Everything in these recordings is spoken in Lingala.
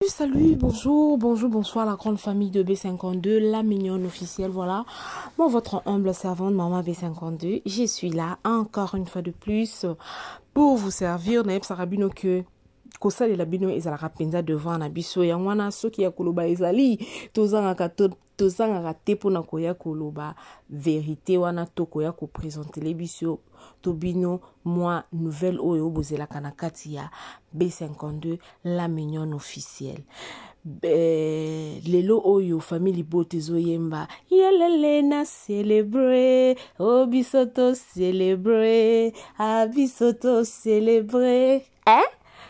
Salut, bonjour, bonjour, bonsoir la grande famille de B52, la mignonne officielle, voilà. Moi, votre humble servante, Maman B52, je suis là encore une fois de plus pour vous servir. Nayebisaka bino que kosalela bino ezalaka mpenza devant na biso yango wana soki ya koloba ezali tozangaka to, tozangaka te mpona koya koloba verite wana to koya kopresentele biso to bino mwa nouvelle oyo bozelaka na kati ya B52 la mignonne officielle. Eh, lelo oyo famille libota ezoyemba yelele na celebre o oh, biso to celebre a ah, biso to celebre hein?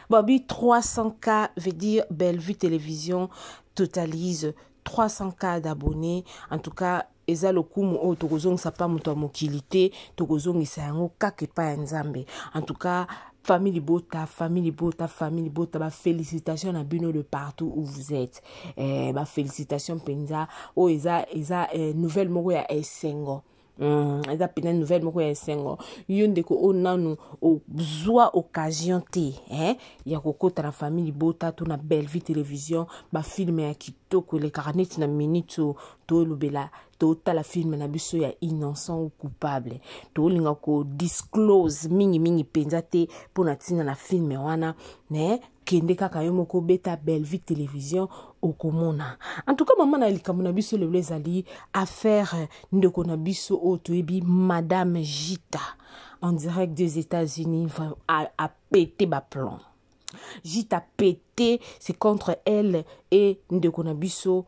Bobby 300K veut dire Bellevue Télévision totalise 300K d'abonnés. En tout cas, eza lokumu oyo tokozongisa pa moto ya mokili te tokozongisa yango kaka epai ya nzambe en tout cas famille libota famille libota famille libota bafélicitation na bino de partout où vous êtes eh, bafélicitation mpenza oyo eza, eza eh, nouvelle moko ya esengo eza mpenza nouvelle moko ya esengo yo ndeko oyo nanu ozwa occasion te eh, ya kokota na famille libota to na bellevue télévision bafilme ya kitoko elekaka neti na minute oyo tolobela totala filme na biso ya innocent ou coupable tolinga kodisclose mingimingi mpenza te mpo na ntina na filme wana me kende kaka yo moko beta bellevue télévision okomona en tout cas mama na likambo na biso lelo ezali affaire ndeko na biso oyo toyebi madame jita en direct des états-unis apete baplomb Jita pété, c'est contre elle et ndeko na biso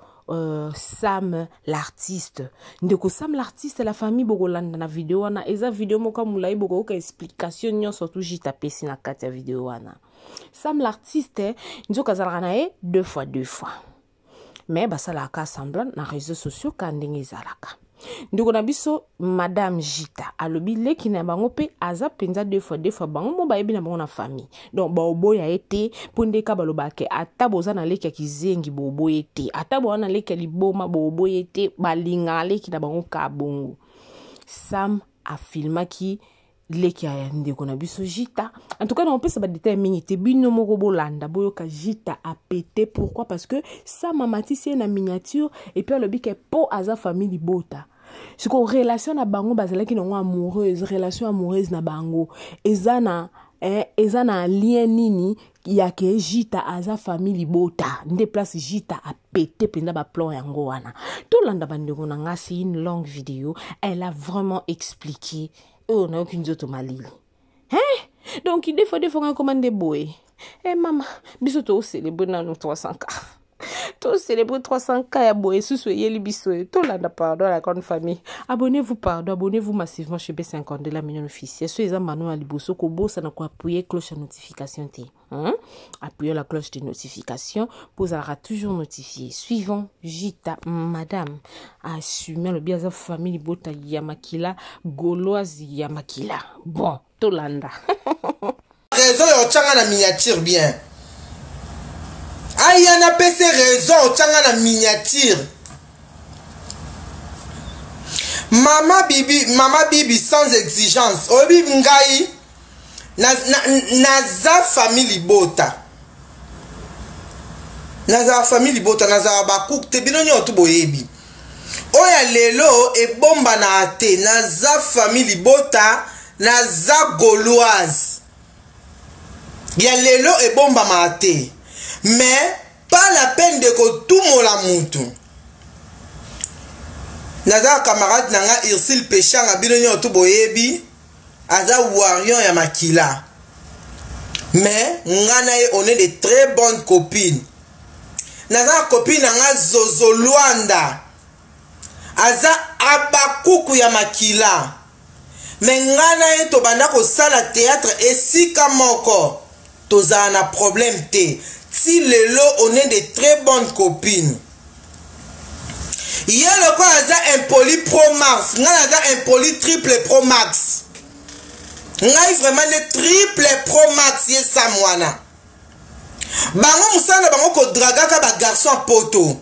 Sam l'artiste. Ndeko Sam l'artiste, la famille bokolanda na vidéo wana eza vidéo moko molayi bokoyoka explication nyonso tout Jita pesi na kati ya vidéo wana. Sam l'artiste nzoka azalaka na ye deux fois deux fois. Mais basalaka semblant na réseaux sociaux ka ndenge ezalaka. Ndeko na biso madame Jita alobi leki na bango mpe aza mpenza deux fois deux fois bango mo bayebi na bango na famille donc baoboya ye te mpo nde ka balobaka ata boza na leki ya kizengi boboye te ata boza na leki ya liboma boboye te balingaka leki na bango ka bongo. Sam afilmaki leki ya ndeko na biso Jita. En tout cas nakopesa ba détail mingi te, bino moko bolanda boyoka Jita apete. Pourquoi? Parce que Sam amatisi ye na miniature et puis alobi ke po aza famille libota. Siko relation na bango bazalaki nango amoureuse, relation amoureuse na bango eza na eza na lien nini ya ke Jita aza famille libota nde place Jita apete mpenza ba plan yango wana. Tolanda bandeko na nga, c'est une longue vidéo, elle a vraiment expliqué oyo nayoki nzoto malili hein? Donc des fois des fois ngai koma nde boye eh mama biso tocelebre nanu 300K tocelebre 300K ya boye susu eyeli biso oyo. Tolanda pardon la grande famille, abonnez-vous pardon, abonnez-vous massivement chez B52 la mignonne officielle. So eza mano ya liboso kobosana koappuyer cloche ya notification te. Hein? Appuyez la cloche de notification pour être toujours notifié. Suivant Jita, madame, assumez le bien famille Bota Yamakila, Gauloise Yamakila. Bon, Tolanda. Raison ya ochanga na miniature bien. Aya na pese raison ochanga na miniature. Mama Bibi, Mama Bibi sans exigence. Oyebi ngai naza famille libota. Nazala famille libota, nazala bakuku te bino nyonso boyebi. Oya lelo ebombana te, naza famille libota, naza gauloise. Ya lelo ebombama te. Mais pas la peine de kotumola mutu. Naza camarade na nga Ursule Peshanga bino nyonso boyebi. Aza warrior ya makila. Mais nga na ye on est de très bonnes copines. Naza copine na nga Zozo Luanda. Aza abakuku ya makila. Mais nga na ye tobanda kosala théâtre esika moko. Tozala na problème te. Ti lelo on est de très bonnes copines. Ye lokola aza impoli pro max, nga naza impoli triple pro max. Ngai vraiment nde triple pro max ye Sam wana. Bango mosala na bango kodragaka ba garçon ya poto.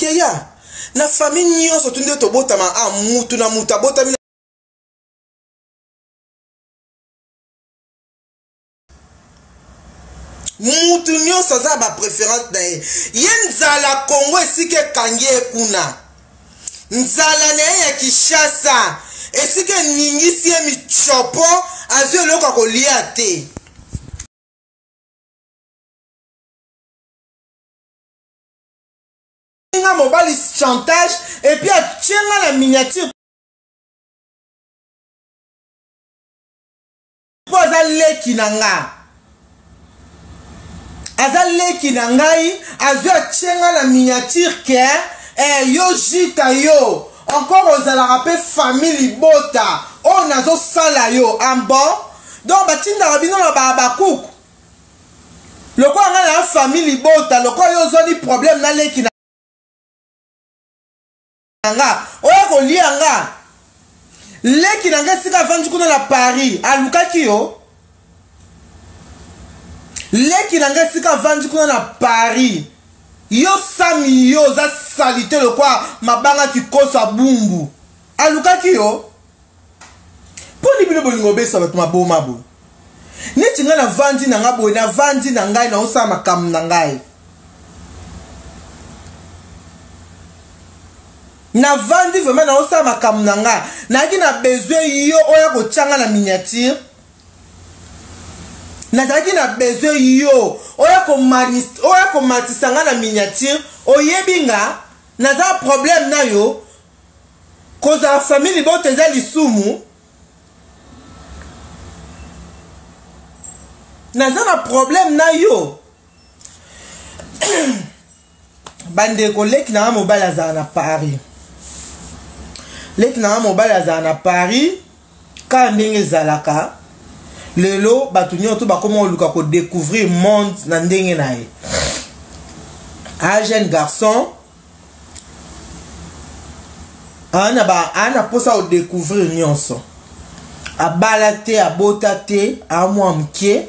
Yaya, na famille nyonso tu nde tobotama a mutu na mutu abotami. Mutu nyonso aza na bapréférence na ye. Ye nzala Congo esika ekangi ye kuna, nzala na ye ya Kinshasa esika eningisi ye michopo, azwi eloko ya kolia te. Nga mobali chantage et puis atie nga na miniature mpo aza leki na nga, aza leki na ngai, azwi atie nga na miniature ke yo jita yo encore ozalaka mpe famille libota oyo nazosala yo en bon. Donc batindaka bino na bakuku lokola ngai na famille libota, lokola yo ozwani problème na leki na nga oya kolia nga. Leki na nga esika avandi kuna na Paris alukaki yo. Leki na nga esika avandi kuna na Paris, yo Sami, yo oza salite lokwa mabanga kikoso abumbu, alukaki yo. Mponi bino bolingo obesa bato maboma boye? Neti ngai navandi na ngai boye, navandi na ngai, naosala makambo na ngai, navandi vraiment naosala makambo na ngai, nayaki na besoin yo oya kotia ngai na miniature? Nazalaki na besoin yo oya komatisa ngai na miniature? Oyebi nga naza problème na yo? Kozala famille libota eza lisumu? Naza na problème na yo? Bandeko, leki na nga mobali azala na Paris, leki na nga mobali azala na Paris. Kaka ndenge ezalaka lelo, bato nyonso bakoma koluka kodécouvrir monde na ndenge na ye. A jeune garçon ana mposa kodécouvrir nyonso, abala te, abota te, amwa moke,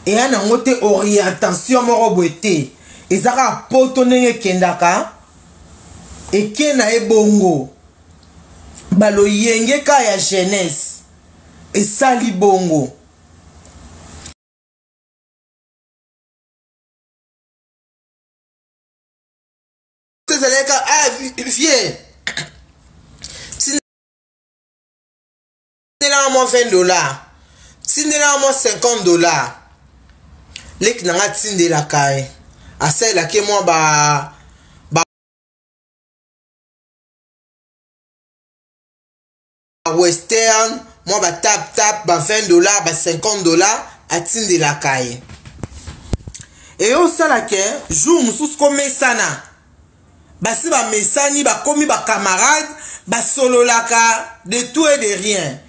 eya nango te orientation moko boye te, eza kaka poto ndenge ekendaka eke na ye bongo, baloyenge ka ya jeunesse esali bongo. Ezalaka ah, vie tindelanga mwa 20 $, tindelanga mwa 50 $. Leki na nga tindelaka ye, asalelaki mwa ba Western, mwa ba tap tap, ba 20 $, ba 50 $, atindelaka ye. Eyo osalaka jour mosusu komesana, basi bamesani, bakomi bacamarade, basololaka de tout et de rien,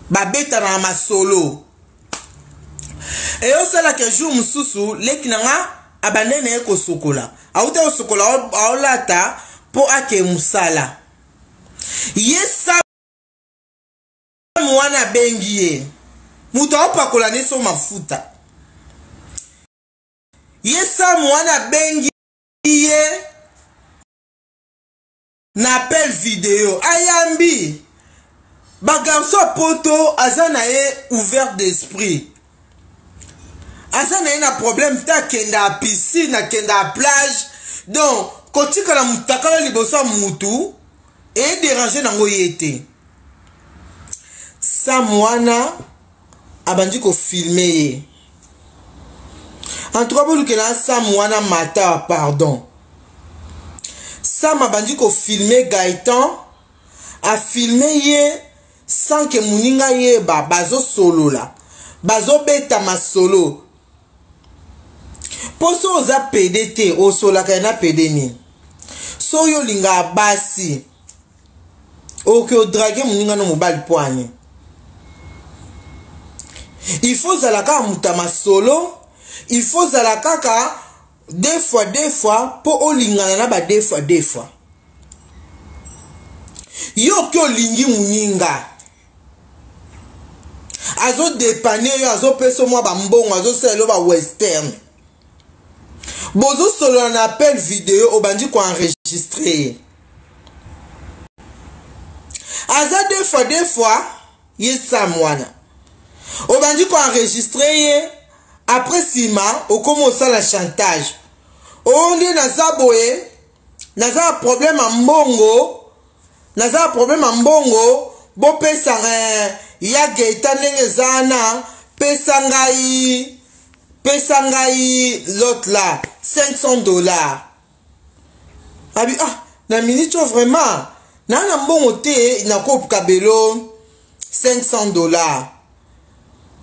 babetanaka masolo. Eyo osalaka jour mosusu, leki na nga abandai na ye kosokola, auta kosokola, aolata mpo ake mosala. Ye Samu wana abengi ye, moto aopakola ne so mafuta. Ye Samu wana abengi ye na appel video, ayambi. Bagarçon poto aza na ye ouvert d'esprit, aza na ye na problème te, akende ya piscine, akende ya plage, donc kotikala motakala liboso ya mutu edéranger nango ye te. Sam wana abandi kofilmer ye. En tout cas, bolukela Sam wana mata pardon. Sam abandi kofilmer Gaëtan, afilmer ye sans ke moninga yeba. Bazosolola, bazobeta masolo. Mpo so oza pédé te, osolaka ye na pédé nini? So oyo olingaka basi, okoki odraguer moninga no mobali mpo ani? Il faut ozala kaka moto ya masolo, il faut ozala kaka deux fois deux fois mpo olingana na ba deux fois deux fois. Yo oki olingi moninga, azodépanner yo, azopesa mwa bambongo, azosala yo bawestern, bozosolola na appel video, obandi koenregistrer ye. Aza deux fois deux fois. Ye Sam wana Obandi ko enregistrer ye après sima okomi osala chantage. Oh nde naza boye, naza na problème ya mbongo, naza na problème ya mbongo, bopesa eh, ya Gaëtan ndenge eza wana, pesa ngai pesa ngai l'autre là 500 dollars. Abi ah na minute oyo vraiment naa na mbongo te nakokabelo 500 dollars.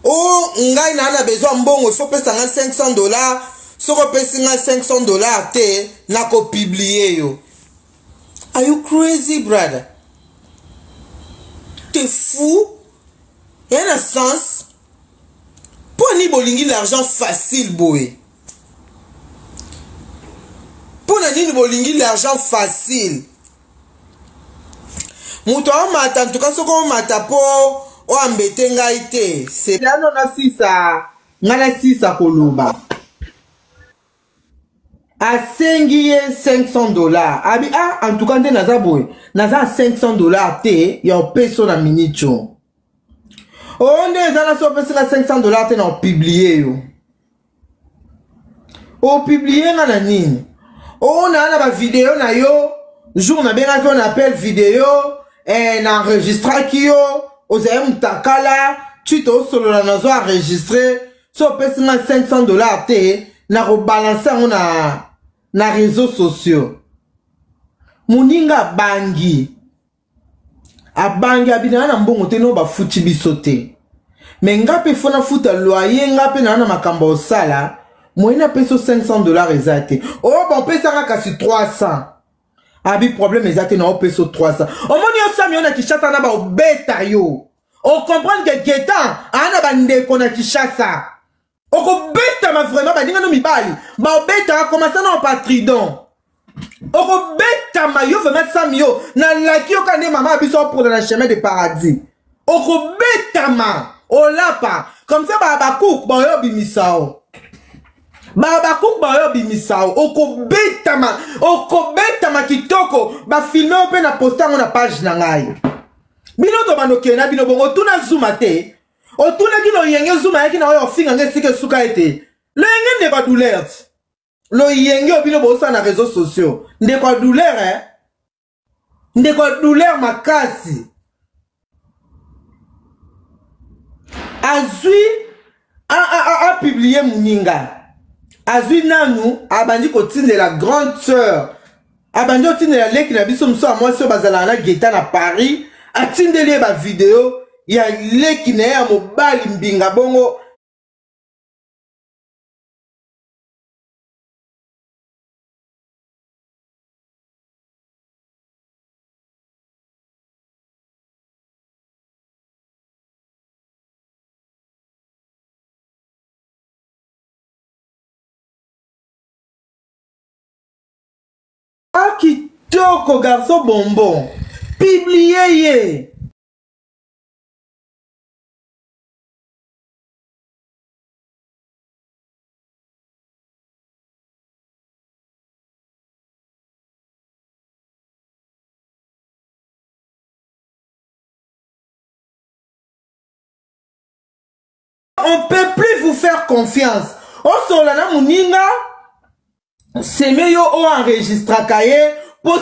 O ngai naa na besoin mbongo, faut pesa ngai 500 dollars. Soki opesi ngai 500 dollars te nakopublie yo. Are you crazy brother? T'es fou? Ya na sens? Mpo nini bolingi l'argent facile boye? Mpo na nini bolingi l'argent facile? Moto aomata ntuka soki omata mpo oambete ngai te. Selano nasisa ngai nasisa koloba. Asengi ye 500 dollars. Abi ah en tout cas nde naza boye. Naza 500 dollars te ya opeso na minute yo. Oh nde eza na so opesi nga 500 dollars te na opublier yo. Opublier nga na nini? Oh na na ba video na yo jour na bengaki yo na appel video eh, na enregistraki yo ozali mutakala tu tosolola nazo enregistrer so opesi nga 500 dollars te na kobalanse yango na, na réseaux sociaux. Moninga abangi abangi abinaka na mbongo te no bafuti biso te me nga mpe fo nafuta loyer nga mpe naa na makambo ya osala moye napesi 500 dollars eza te oyo oh, bopesanga kasi 300 abi problème eza te na opesi 300 omoni yo sami yo na Kinshasa na baobeta yo ocomprendre ke Gaëtan aa na bandeko na Kinshasa okobetama vraiment baninga no mibali baobetaka komasa na opatridon okobetama yo vraiment sami yo nalaki yo kaka nde mama ya biso apola na chemin de paradis okobetama olapa comme ça babakuku baoyo obimisa o babakuku baoyo obimisa o okobetama okobetama kitoko bafilme oyo mpe na poste yango na page na ngai bino tobanda okende na bino bongo otuna zuma te otunaki loyenge zuma ayaki na oyo ofinga nga esika esuka ete loyenge ndeko ya douleur loyenge oyo bino bosala na réseaux sociaux ndeko ya douleur eh? ndeko ya douleur makasi azwi apublie moninga azwi nanu abandi kotindela grande sœur abandi kotindela leki na biso mosusu ya mwasi oyo bazalaka na Gaëtan na Paris atindeli ye bavideo ya leki na ye ya mobali mbinga bongo Ah, kitoko garçon bonbon publie ye. On peut plus vous faire confiance. Osola na muninga seme yo o enregistraka ye po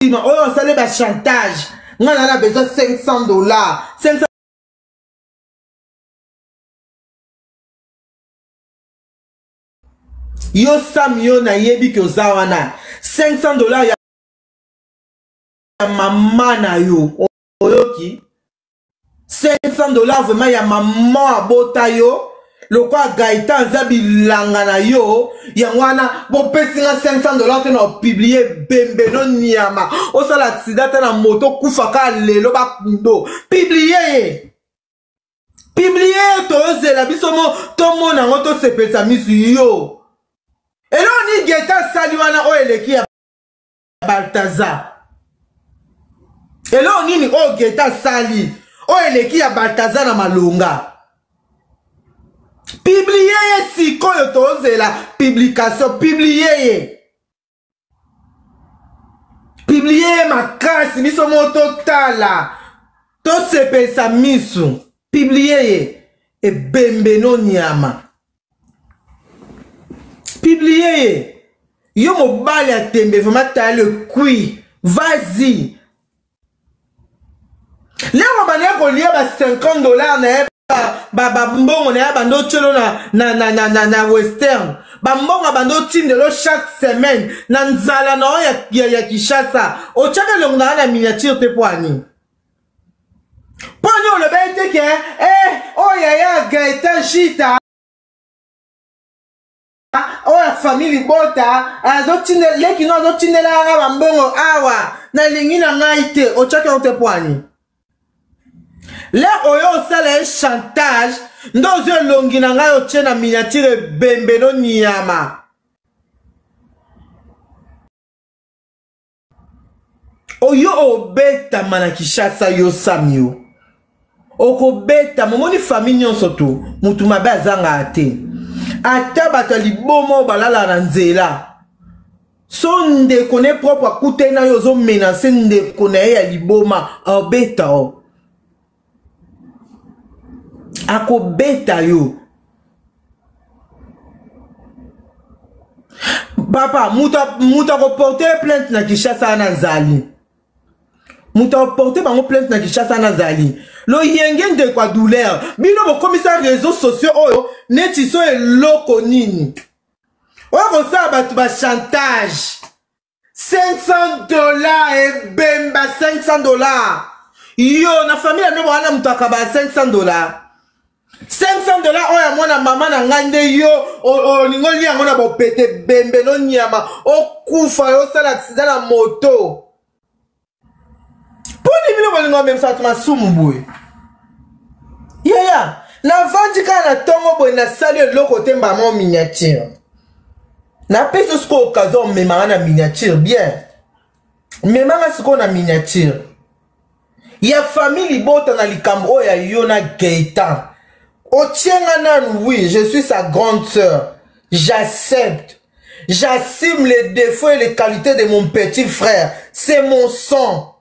sima oyo osali ba chantage nga na na besoin 500 dollars 500 yo sam yo nayebi ke oza wana 500 dollars ya mama na yo oyoki 500 dollars vraiment ya mama abota yo lokola Gaëtan aza bilanga na yo yango wana bopesi nga 500 dollars te na opublie bembe no nyama osala accident te na moto okufa kaka lelo bakundo publie ye publie tozela biso mo tomona yango tosepelisa misu yo eloko nini Gaëtan asali wana oyo eleki ya Baltazar eloko nini oyo Gaëtan asali oyo eleki ya Baltazar na malonga publie ye sikoyo tozela publication publie ye publie ye makasi biso mo totala. Tosepelisa misu. Publier ye. Ebembe no nyama. Publier ye. Yo mobali ya tembe vraiment t'as le cuit. Vas-y. Lero banda kolia ba 50 $ na ye bambongo na ye bando otyelo na western, bambongo bando otindelo chaque semaine na nzala na oyo ya Kinshasa, otyaka elongo na ye na miniature te. Mpo ani? Mpo ani oloba ete ke oyo yaya Gaetan Jita, oyo ya famille libota, azotindela leki no, azotindela yanga bambongo awa, nalingi na ngai te. Otyaki yango te. Mpo ani lere oyo osala ye chantage nde ozwi elongi na ngai otie na miniature? Ebembe no nyama. Oyo obetama na Kinshasa, yo sami, yo okobetama. Omoni famille nyonso tu, mutu mabe azangaka te. Ata bato ya liboma oyo balalaka na nzela, so ndeko ne propre akutani na yo, ozomenacer ndeko na ye ya liboma, abeta o, akobeta yo. Papa, moto akoporter plainte na Kinshasa wana azali. Moto akoporter bango plainte na Kinshasa wana azali loyenge, ndeko ya douleur. Bino bokomisa réseau sociaux oyo neti so eloko nini oyo kosala bato bachantage. 500 $, ebemba, 500 $. Yo na famille ya ndoko wana, moto akaba 500 $, 500 $ oyo ya mwana mama na ngai nde yo olingi olia yango na bopete. Bembe no nyama, okufa yo, osala accident na moto. Mponi bino bolingo omemisa bato masumu boye? Yaya, navandi kaka na ntongo boye, nasali eloko te, mbama miniature. Napesi sikoyo occasion, omemanga na miniature bien. Memanga sikoyo na miniature ya famille libota na likambo oyo ya yo na Gaetan. Otienga nanu. Oui, je suis sa grande sœur, j'accepte, j'assume les défauts et les qualités de mon petit frère. C'est mon sang,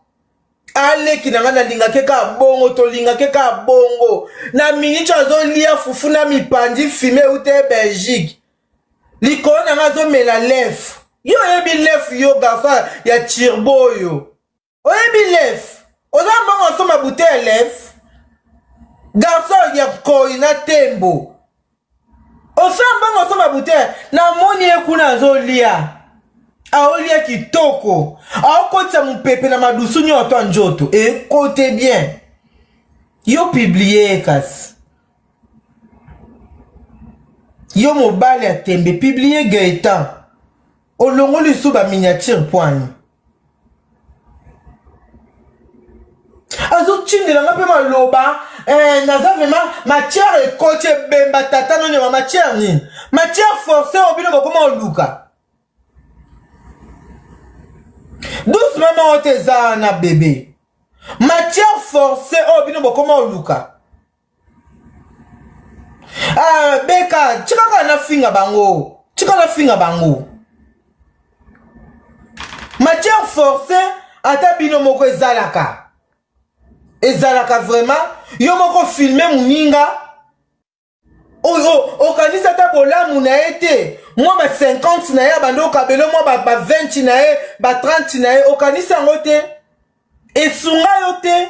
aleki na ngai, nalingaki kaka bongo, tolingaki kaka bongo. Na miniti azolia fufu na mipandi fime euta Belgique likolo na ngai, azomela lef. Yo oyebi lef, yo garçon ya turbo oyo, oyebi lef? Oza mbongo osomba bouteille ya lef, garçon ya koi na tembo, osala mbongo osomba bouteille. Namoni ye kuna azolia, aolia kitoko, aokotisa mopepe na madusu nyonso to nzoto ekote bien. Yo publier ye kasi. Yo mobali ya tembe, publier Gaetan, olongoli lisusu baminiature poani azotindela nga mpe maloba. Naza vraiment matière ekoti. Ebemba tata nonyama, matière nini? Matière forcé oyo bino bokoma oluka doucement moko te. Eza wana bebe, matière forcé oyo bino bokoma oluka. Ah, beka, tika kaka nafinga bango, tika nafinga bango. Matière forcé, ata bino moko ezalaka, ezalaka vraiment. Yo moko filme moninga oyo, okanisi ata bolamu na ye te. Mwa ba 50 na ye abandi okabelo, mwa ba 20 na ye, ba 30 na ye, okanisi yango te, esunga yo te,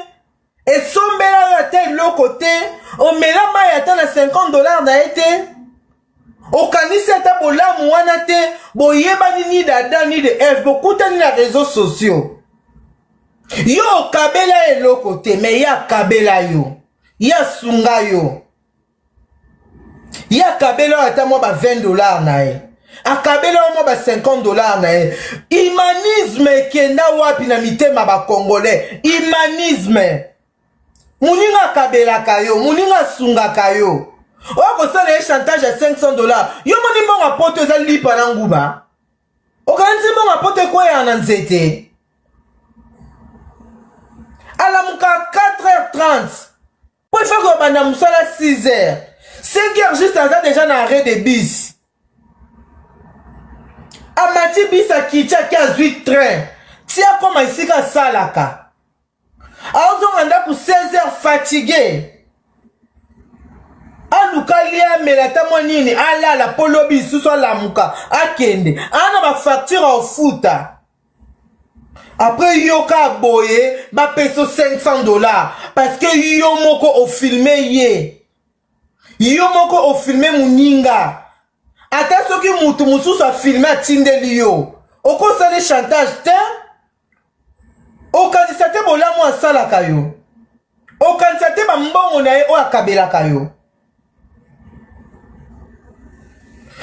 esombela yo ata eloko te, omela mai ata na 50 $ na ye te, okanisi ata bolamu wana te. Boyebani ni d'Adam ni de Eve, bokutani na réseaux sociaux. Yo okabela eloko te, me ye akabela yo, ye asunga yo, ye akabela oyo ata mwa ba 20 $ na ye, akabela oyo mwa ba 50 $ na ye. Humanisme ekenda wapi na mitema bacongolais? Humanisme, moninga akabelaka yo, moninga asungaka yo, oyo kosala ye chantage ya 500 $. Yo moni mbongo ya poto eza lipa na nguba? Okanisi mbongo ya poto ekweyaka na nzete? Alamuka 4h30 po il faut kobanda mosala 6 h, 5 h juste aza déjà na arrêt de bus. Amati bus, akiti, ake azwi train ti akoma esika asalaka. Aozonga ndako 16 heures fatigué. Aluka lia amela ata mwa nini alala mpo lobi lisusu alamuka akende ana bafacture aofuta. Après yoka boye bapesa 500 $ parce que yo moko ofilme ye, yo moko ofilme moninga. Ata soki mutu mosusu afilme atindeli yo, okosala chantage te. Okanisa te bolamu asalaka yo, okanisa te bambongo na ye oyo akabelaka yo.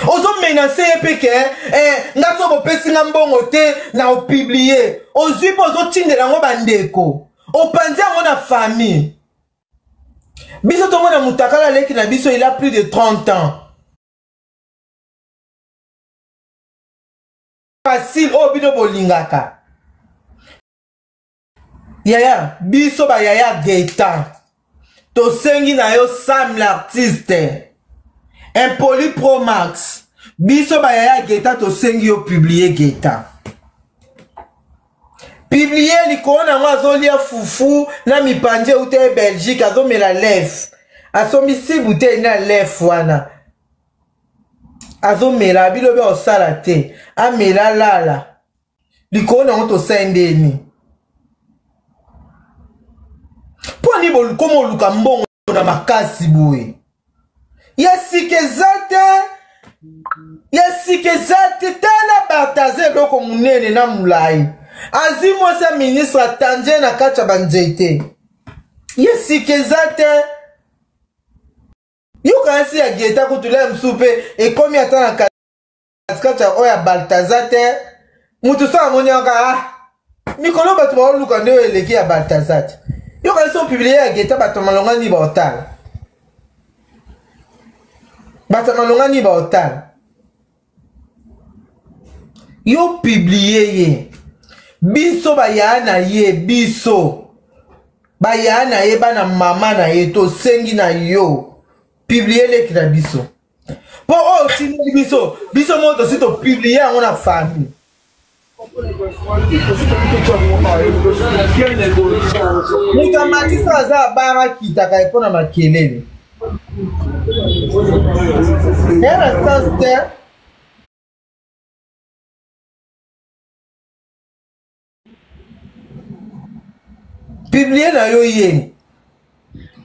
Ozomenacer ye mpe ke nga so bopesi nga mbongo te na opublier. Ozwi mpe ozotindela yango bandeko, opanzi yango na famille. Biso tomona mutakala aleki na biso, il a plus de 30 ans. Facile oyo bino bolingaka yaya. Biso bayaya Gaetan tosengi na yo, Sam l'artiste impoli pro max, biso bayaya Gaetan tosengi yo, publier Gaetan, publier likolo nango. Azolia fufu na mipanzi euta ye Belgique, azomela lef, asombi si bouteille na lef wana azomela. Bilobi osala te, amela lala likolo nango. Tosali ndeni mpo ani koma oluka mbongo na makasi boye? Ya sika eza te, ya sika eza te. Tala Bartaze, eloko monene na molai, azwi mwasi ya ministre, atandi ye na kati ya banzete. Ya sika eza te. Yoka nsi ya Geta kutu le mosusu mpe ekomi ata na katikati ya oyo ya Baltaza te. Motu so amoni yaka, ah, mikolo bato baoluka nde oyo eleki ya Baltaza te. Yoka nsi opublier ya Geta, bato malonga nini baotala? Bato malonga nini baotala? Yo publier ye, biso baya na ye, biso baya na ye, bana mama na ye, tosengi na yo, publier leki na biso, mpo oyo otindeli biso, biso moko tosi topublier yango na famille. Moto amatisa aza abara akitaka ye mpo na makelele ya na sens te. Publier na yo ye,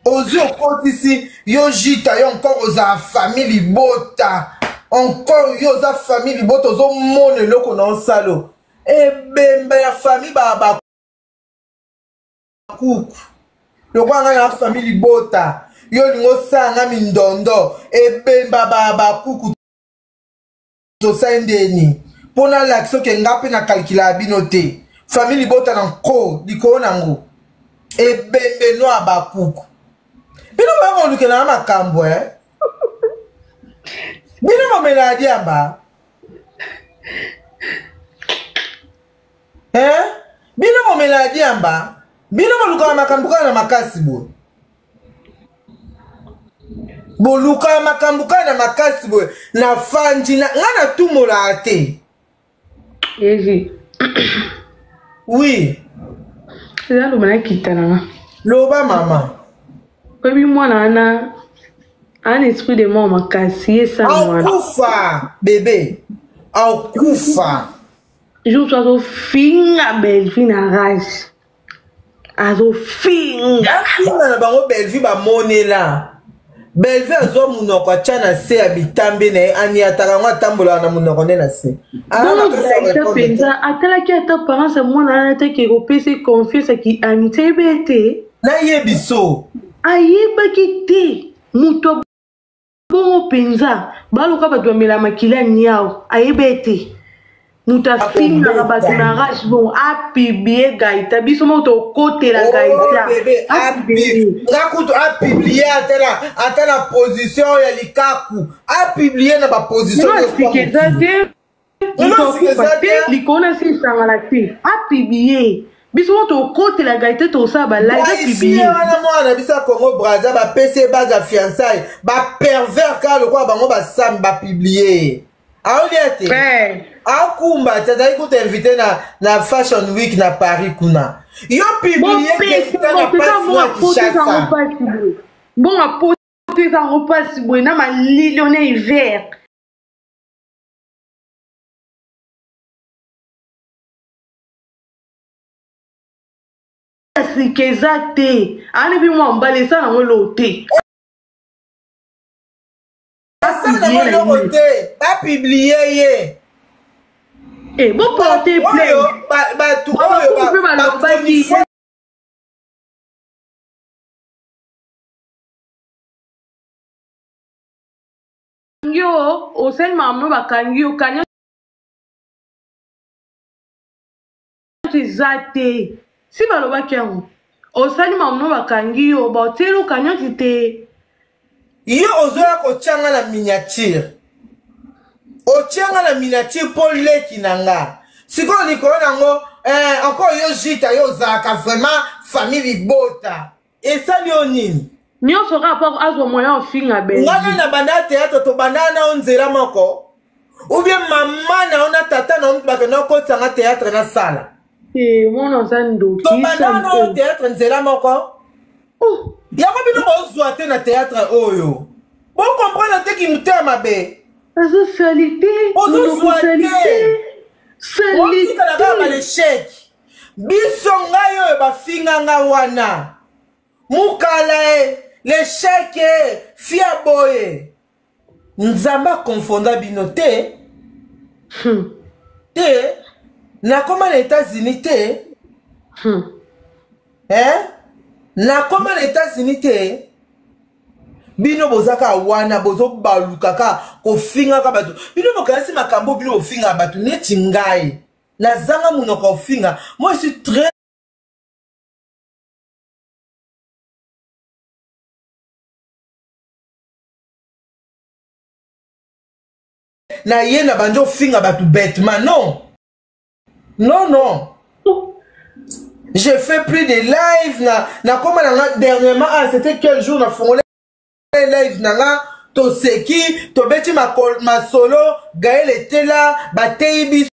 ozwi okotisi yo jita yo encore ozala famille libota, encore yo oza famille libota, ozomona eloko na osalo ebembe ya famille bakuku lokola ngai na famille libota. Yo olingi osala nga mindondo ebemba bakuku. Tosali ndeni mpo nalakisa oke nga mpe nakalkulaka bino te. Famille libota na nko likolo nango ebembe no ya bakuku. Bino boya kolukela na makambo e bino bomelaka diamba eh? Bino bomelaka diamba, bino bolukaka makambo kaka na makasi boye, bolukaka makambo kaka na makasi boye. Nafandi na nga natumolaka te. Eji. Oui. Eza loba nakita nanga. Loba mama. Oyebi mwana wana ana esprit de mort makasi ye sa mwana. Akufa bebe, akufa. Jour so azofinga Bellevue na rage, azofinga. Bafinga na bango Bellevue, bamonela Bellevue azwa monoko atya na se ya bitambe na ye, aniataka yango, atambolaka na monoko nde na se. Ata mpenza atalaki ata apparence ya mwana wana ataki ekopesa confiance aki amitié, ayebi ete Nayebi so. Ayebaki te moto bongo mpenza baluka bato bamela makila ya niau. Ayebi ete moto afingaka bato na rage bongo apublier Gaita, biso moko tokotela Gaita. Nga kutu apublier ata na position ya likaku, apublier na baposition. Eza te moto akufa te likolo na si esangala te. Apublier, biso moko tokotela Gaita, tosala balive. Apublier wana mwana biso ya Congo Braza, bapesi ye bague ya fiançailles, bapervers kaka lokola bango basami bapublier. Aolia te. Eh. Akumba te azali kuta invité na Fashion Week na Paris kuna. Yo publier Kesta na pasi na Kinshasa. Bonga poto eza yango mpasi boye na malili ona hiver. Sika eza te anibi mwa mbala eza nango eloko te. Asala nango eloko te, bapublie ye. Eh, boporte plainte. Bato oyo mpe balobaki yo osali makambo bakangi yo kanya eza te si balobaki yango osali makambo bakangi yo baotieli okanyoti te. Yo ozoya kotia nga na miniature, otia nga na miniature mpo leki na nga sikoyo likolo nango eh, encore yo Jita, yo ozalaka vraiment famille libota, esali yo nini? Nyonso kaka mpo azwa moyen ofinga. Nga nde na banda théâtre, tobanda na yo nzela moko ou bien mama na yo na tata na yo bakenda okotisa nga théâtre nasala? Te, mwana aza ndoki. Tobanda na yo théâtre nzela moko. Yango bino bozwa te na théâtre oyo, bocomprendre te kimutema mabe. Aza salite. Ozozwa te, otikala kaka balechec. Biso ngai oyo bafinga nga wana mukala e l'échec e fia boye, Nzambe akonfonda bino te. Te, nakoma na États-Unis te. Eh? Nakoma na États-Unis te. Bino boza kaka wana, bozobaluka kaka kofingaka bato. Bino bokanisi makambo, bino bofingaka bato neti ngai nazanga monoko ofinga. Moi, je suis très na ye na bandi ofinga bato bêtement. Non, non, non, j'ai fait plus de live na nakoma na nga dernièrement. Ah, c'était quel jour na fongole live na nga? Toseki, tobeti masolo. Gael etela bateyi biso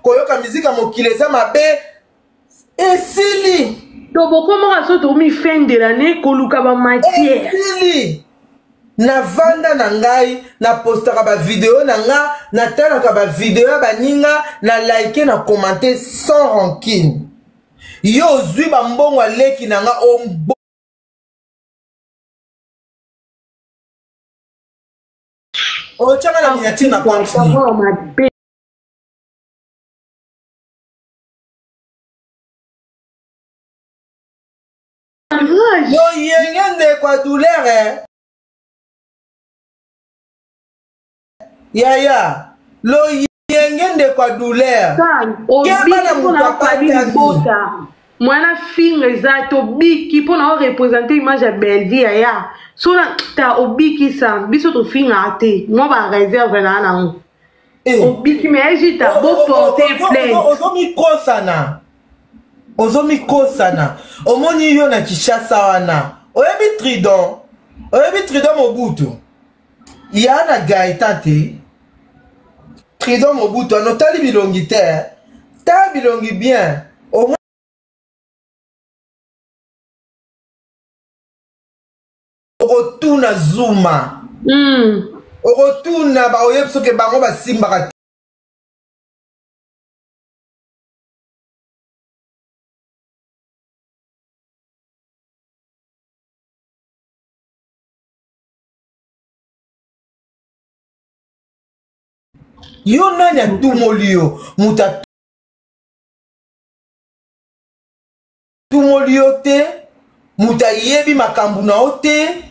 koyoka miziki ya mokili eza mabe, esili. To bokomaka so tokomi fin de l'année koluka bamatière. Esili. Navanda na ngai, napostaka bavideo na nga, natalaka bavideo ya baninga, na like, na commente sans rancune. Yo ozwi bambongo aleki na nga, otyanga na miniature na compte. Mabe. Loyenge ndeko ya douleur eh. Yaya, loyenge ndeko ya douleur. Keba na moto apatani. Mwana finga eza te, obiki mpona orepresente image ya Bellevie. Yaya, so na ta obikisa biso, tofingaka te, mwa bareserve na nango. Obiki me Ejita, boporte plainte. Ozomikosana, ozomikosana. Omoni yo na Kinshasa wana, oyebi Tridon, oyebi Tridon Mobutu ya na Gaetan te. Tridon Mobutu wana, otali bilongi te, ta bilongi bien. Okotuna Zuma. Okotuna, baoyebi soki bango basimbaka. Yo nani atumoli yo? Moto atumoli yo te, moto ayebi makambo na yo te.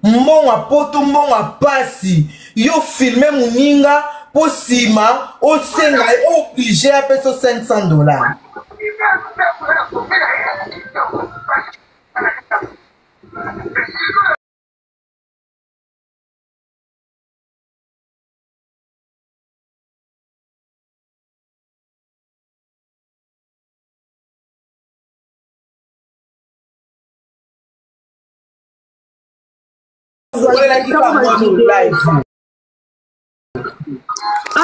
Mbongo ya poto, mbongo ya pasi, yo filme moninga mpo nsima osenga ye, oblige apesa $500. Olelaki ka mwana live.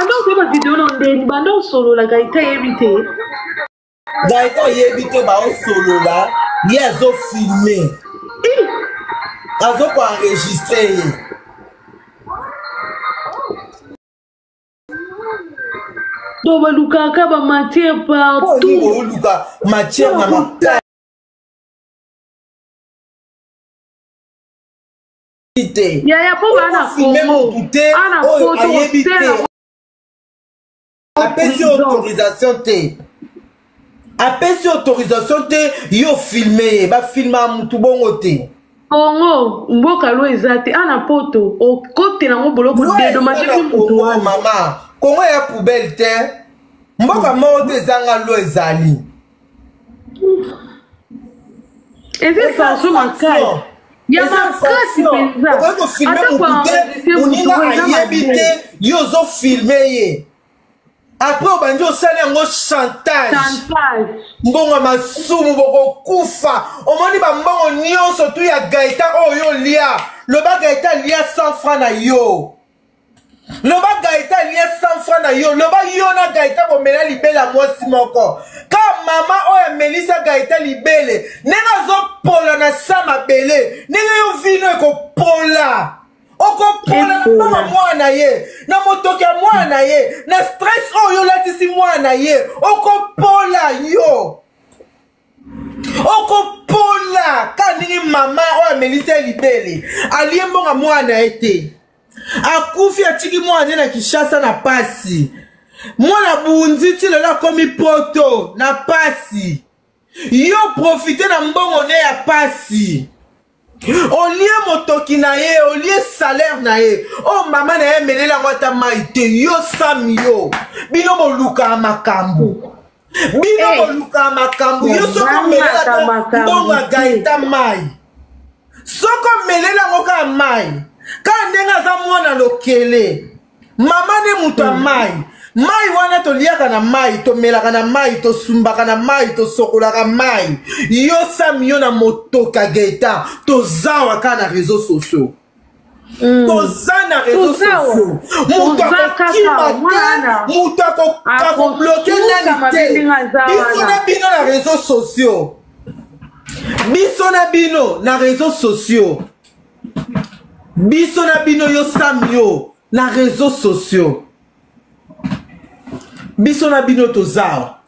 Banda okoyeba video na ndeni banda osolola Gaëtan yebi te. Gaëtan yebi te baosolola ye azofilme azokoenregistre ye. Donc balukaka ba matière partout. Oluka matière na makasi te. Yaya po ba na Congo. Ana poto ayebi te. Apesi autorisation te. Apesi autorisation te yo filme ye ba filma mutu bongo te. Congo mboka lo eza te ana poto okotela yango boloko dedommage mpe motu wana mama Congo ya poubelle te mboka moko te ezanga lo ezali eza façon makasi ya makasi mpenza okoki kofilme motu te moninga ayebi te yo ozofilme ye après obandi osali yango chantage mbongo ya masumu bokokufa omoni bambongo nyonso tu ya gaetan oyo olia loba gaetan lia 100 franc na yo loba gaetan lia 100 franc na yo loba yo na gaetan bomela libele ya mwasi moko ka mama oyo amelisa gaetan libele ndenge azopola na sa mabele ndenge yo vino ekopola okopola na mama mwana ye na motoki ya mwana ye na stress oyo olatisi mwana ye okopola yo okopola ka ndenge mama oyo amelisi ye libele alie mbonga mwana ye te akufi atiki mwana ye na kinshasa na pasi mwana bunzi ti lelo akomi poto na pasi yo profite na mbongo ne ya pasi olie motoki na ye olie salaire na ye oyo oh, mama na ye amelela yango ata mai te yo sami yo bino bolukaka makambo bino eh. bolukaka makambo yo soki omelelaka mbongo ya gaeta mai soki omelela yango kaka mai kaka ndenge aza mwana lokele mama nde moto ya mai mai wana toliaka na mai tomelaka na mai tosumbaka na mai tosokolaka mai yo sami yo na motoka gaetan tozawa kaka na réseau sociaux mm. toza na réseau sociaux moto akokima te moto akobloke nani te biso na bino na réseau sociaux biso na bino na réseau sociaux biso na bino yo sam yo na réseaux sociaux biso na bino tozawa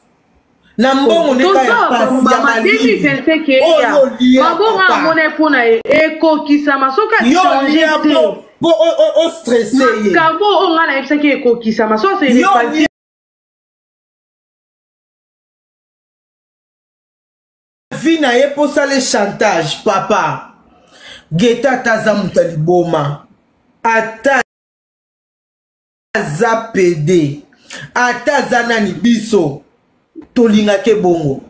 na mbongo ndeka ya pasi ya malili oyo olia amona mpo na ye ekokisama soki achange te po ostresse ye makambo oyo ngai nayebisaki ekokisama soki vie na ye mpo osala chantage papa geta ata aza moto ya liboma ata aza pede ata aza nani biso tolingake bongo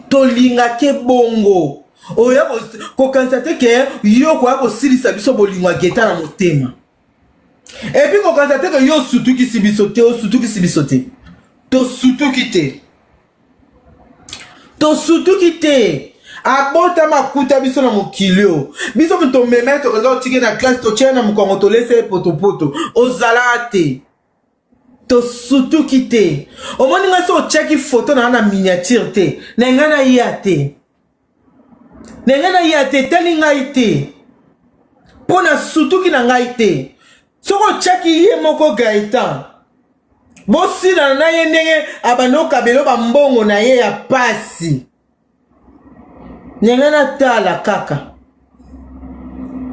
tolingake bongo oya kokanisa te ke yo koya kosilisa biso bolingo ya geta na motema epuis kokanisa te ke yo osutukisi biso te osutukisi biso te tosutuki te tosutuki te abotama akuta biso na mokili oyo biso moto tomema ye tokenda kotike na classe totya na mokongo tolesa ye potopoto ozalaka te tosutuki te omoni ngai so otyaki foto na nga na miniature te na ngai naya te na ngai naya te etali ngai te mpo nasutuki na ngai te soki otyaki ye moko gaetan bosilana na ye ndenge abandi okabelo bambongo na ye ya pasi ndenge natala kaka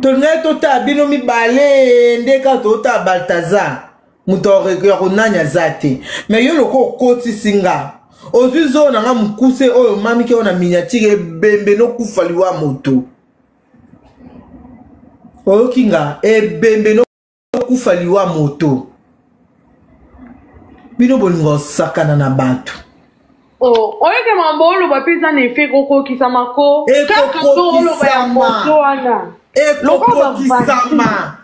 tolingaki totala bino mibale nde kaka totala baltazar moto ya konani aza te me yo lokola okotisi nga ozwi zoo na nga mokuse oyo mamiki oyo na miniatire ebembe nokufa liwa moto oyoki nga ebembe kufa liwa moto bino bolingo osakana na bato oh, oyoki mambo oloba mpe eza na efe ekokokisama ko kaka so oloba ya moto wana ekokokisama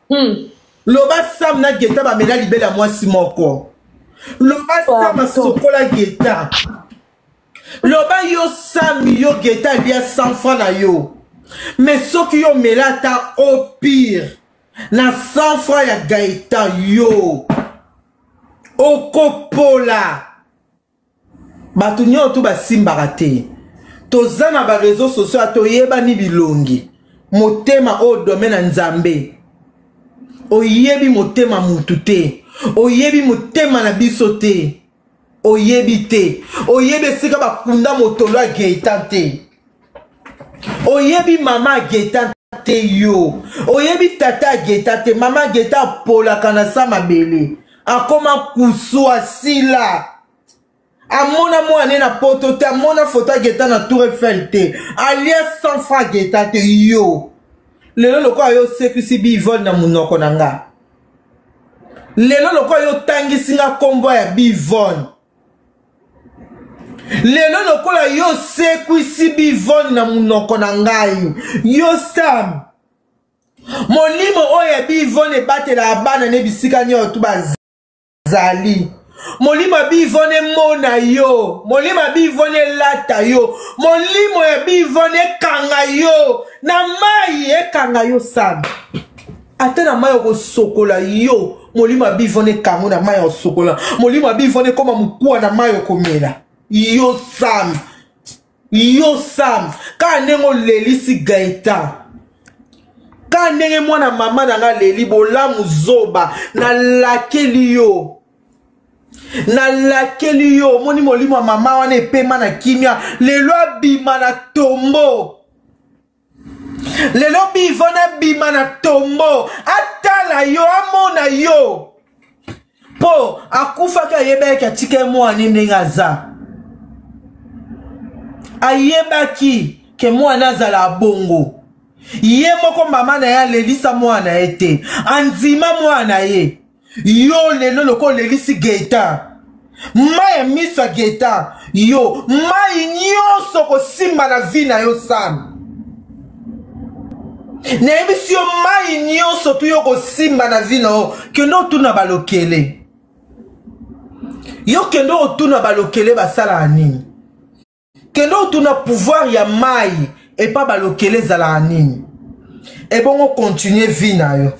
hmm. loba sam na geta bamela libele ya mwasi moko loba sam asokola geta loba yo sam yo geta alia 100 franc na yo mais soki yo omela ata au pire. Na 100 francs ya Gaëtan yo okopola. Bato nyonso tu basimbaka te. Toza na ba réseaux sociaux toyebani bilongi. Motema oyo domaine ya Nzambe. Oyebi motema mutu te. Oyebi motema na biso te. Oyebi te. Oyebi esika bakunda motolo ya Gaëtan te. Oyebi mama ya Gaëtan te yo. Oyebi tata ya Gaëtan te. Mama ya Gaëtan apolaka na sa mabele. Akoma kusu asila. Amona mwana na poto te, amona photo ya Gaëtan na Tour Eiffel te. Alia 100 francs Gaëtan te yo. Lelo lokola yo osekwisi bivol na monoko na nga. Lelo lokola yo otangisi nga kombo ya bivol. Lelo lokola yo osekwisi bivol na monoko na ngai. Yo Sam. Molimo oyo ya bivol ebatelaka bana ne bisika nyonso tu bazali. Molimo ya bivone emona yo, molimo ya bivone elata yo, molimo ya bivone ekanga yo na mai, ekanga yo Sam. Ata na mai okosokola yo, molimo ya bivone ekango na mai okosokola, molimo ya bivone ekoma mokuwa na mai okomela yo Sam. Yo Sam, kaka ndenge olelisi Gaëtan, kaka ndenge mwana mama na nga leli bolamu zoba, nalakeli yo, nalakeli yo, omoni molimo ya mama wana epema na kimia, lelo abima na tombo, lelo bivon abima na tombo, atala yo, amona yo. Po akufaki ayebaki atika mwana ndenge aza. Ayebaki ke mwana azala bongo. Ye moko mama na ye alelisa mwana ye te. Andima mwana ye. Yo lelo loko olelisi Gaëtan. Mai ya miso ya Gaëtan. Yo mai nyonso kosimba na vie na yo Sam. Nayebisi yo mai nyonso tu yo kosimba na vie na yo, kende otuna balokele. Yo kende otuna balokele basalaka nini. Kende otuna pouvoir ya mai epa balokele ezalaka nini. Ebongo continue vie na yo.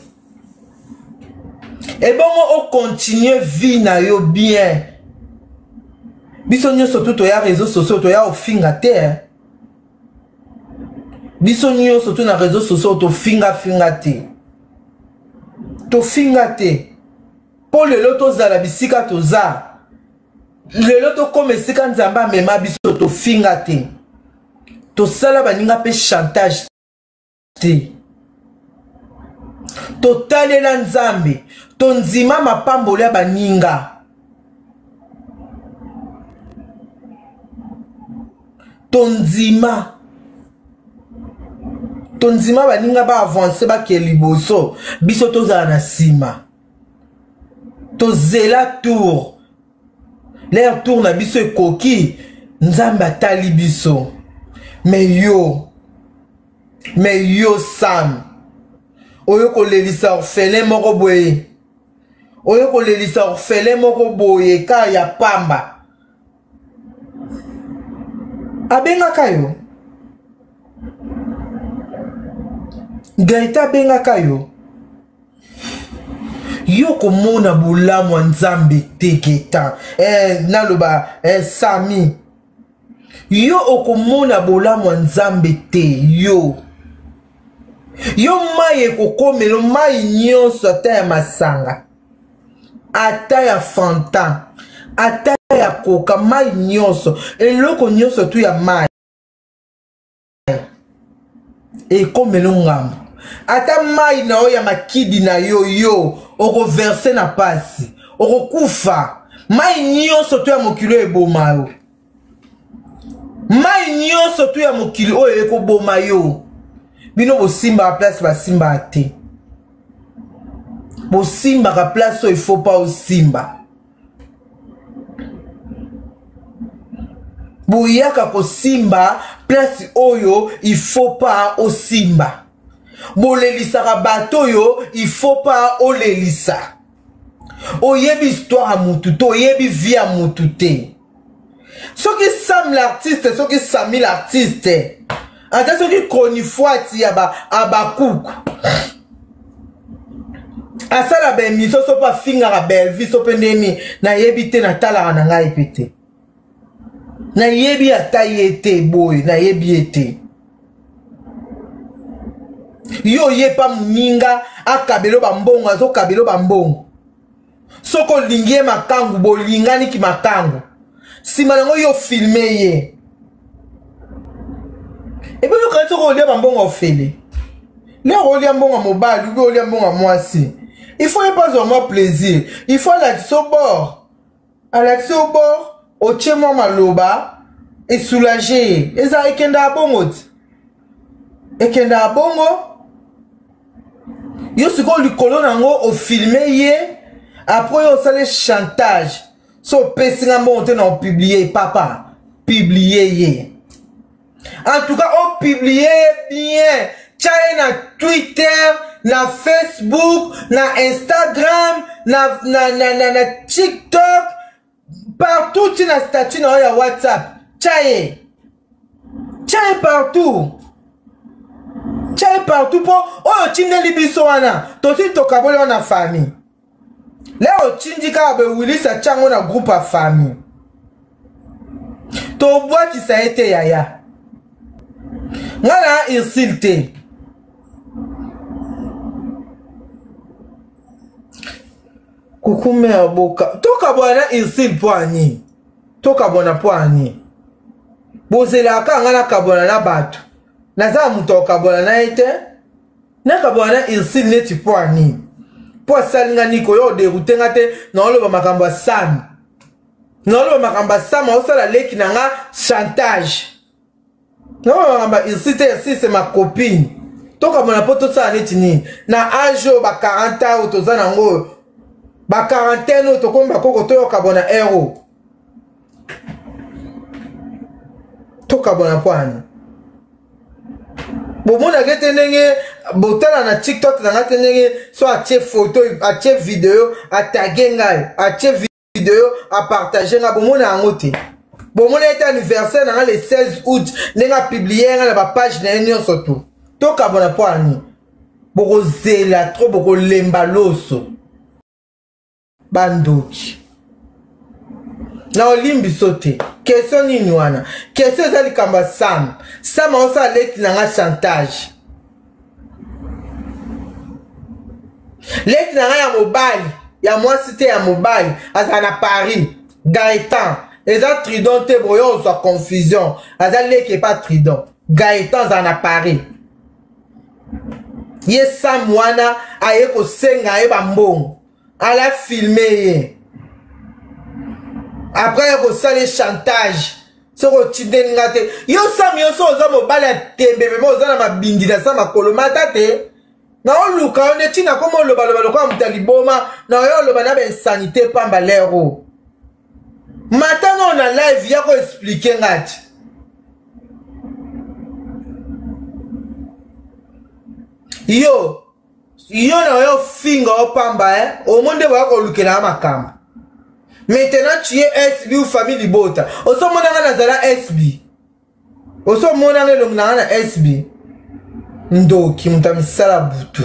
Ebongo o continue vie na yo bien. Biso nyonso tu toya réseaux sociaux toya ofinga te. Hein? Biso nyonso tu na réseaux sociaux tofinga finga te. Tofinga te. Po lelo tozala bisika toza. Lelo tokoma esika Nzambe amema biso tofinga te. Tosala baninga pe chantage te. Totalela Nzambe, tondima mapamboli ya baninga. Tondima. Tondima baninga ba avancer ba ke liboso, biso tozala na sima. Tozela tour. Leur tour na biso ekoki, Nzambe atali biso. Mais yo, mais yo Sam, oyo kolelisa orphelin moko boye, oyo kolelisa orphelin moko boye ka ya pamba. Abengaka yo. Gaëtan abengaka yo. Yo komona bolamu ya Nzambe te Gaëtan. Naloba, Sami. Yo okomona bolamu ya Nzambe te yo. Yo mai ekokomelo mai nyonso ata ya masanga, ata ya Fanta, ata ya Coca, mai nyonso, eloko nyonso tu ya mai ekomelo ngambo. Ata mai na yo ya makidi na yo, yo okoverse na pasi, okokufa. Mai nyonso tu ya mokili oyo eboma yo. Mai nyonso tu ya mokili oyo ekoboma yo. Bino bosimbaka place basimbaka te. Bosimbaka place oyo il faut pas osimba. Boyaka kosimba place oyo il faut pas osimba. Bolelisaka bato oyo il faut pas olelisa. Oyebi histoire ya mutu te, oyebi vie ya mutu te. Soki Sam l'artiste, soki Sami l'artiste, ata soki chronifuati ya ba Abakouk. Asala ba émission so mpe afingaka Bellevue so mpe ndeni nayebi te, natalaka na ngai mpe te, nayebi ata ye te boye, nayebi ye te. Yo oyepa moninga akabelo bambongo, azokabelo bambongo. Soki olingi ye makangu, bolingani ki makangu, nsima nango yo filme ye epe yokanisi soki olia bambongo ofele lero olia mbongo ya mobali ubi olia mbongo ya mwasi, il faut ye mpe azwa mwa plaisir, il faut alakisa obord, alakisi obord, otie mwa maloba esoulage ye. Eza ekendaka bongo ti ekendaka bongo. Yo sikoyo likolo na yango ofilme ye, après yo osali chantage, so opesi nga mbongo te na opublie. Papa, publie ye en tout cas, opublie ye bien, tya ye na Twitter, na Facebook, na Instagram, na TikTok, partout, ti na statut na yo ya WhatsApp. Tya ye, tya ye partout, tya ye partout, mpo oyo otindeli biso wana tosi tokaboli wana famille. Leo otindi kaka bewilisa, tya yango na groupe ya famille, tobwakisa ye te. Yaya, nga na Ursile te. Kuku mare boka, tokabwana na Ursile mpo ani? Tokabwana mpo ani? Bozelaka nga nakabwana na bato, naza na moto akokabwana na ye te. Nakabwana na Ursile neti mpo ani? Mpo asali nga niko yo oderoute nga te. Naoloba makambo ya Sami, naoloba makambo ya Sami aosala leki na nga chantage. Naoloba makambo ya Ursile te. Ursile, c'est ma copine. Tokabwana mpo tosala neti nini na age oyo? Ba 40 ans oyo toza nango oyo, ba quarantaine oyo tokomi bakoko, toyokabwana heure oyo? Tokabwana mpo ani? Bomonaka ete ndenge botala na TikTok na ngai te, ndenge so atie photo, atie video, atage ngai, atie video, apartage ngai, bomona yango te? Bomona ete anniversaire na ngai le 16 août, ndenge apublie ngai na bapage na ye nyonso tu. Tokabwana mpo ani? Bokozela trop, bokolemba loso, bandoki. Na olimbiso te. Question nini wana? Question eza likambo ya Sam. Sam aosala leki na nga chantage, leki na nga ya mobali, ya mwasi te, ya mobali, azala na Paris, Gaetan. Eza Tridon te, boyo ozwa confusion. Aza leki epa Tridon. Gaetan azala na Paris. Ye Sam wana aye kosenga ye bambongo, ala filme ye, après ya kosala chantage, soki otindeli nga te. Yo Sam, yo so oza mobali ya tembe vraimen, oza na mabindi na sa makolo mata te. Naoluka yo nde ntina koma olobaloba lokola moto ya liboma na oyo oloba na bainsanité pamba. Lero mata nao na live ya koexplike nga ti yo na yo finga opamba eh? Omo nde boya kolukela ya makambo. Maintenant tu es SB ou famille libota. Ozomona nga nazala SB, ozomona nga elongi na nga na SB. Ndoki, moto ya misala butu.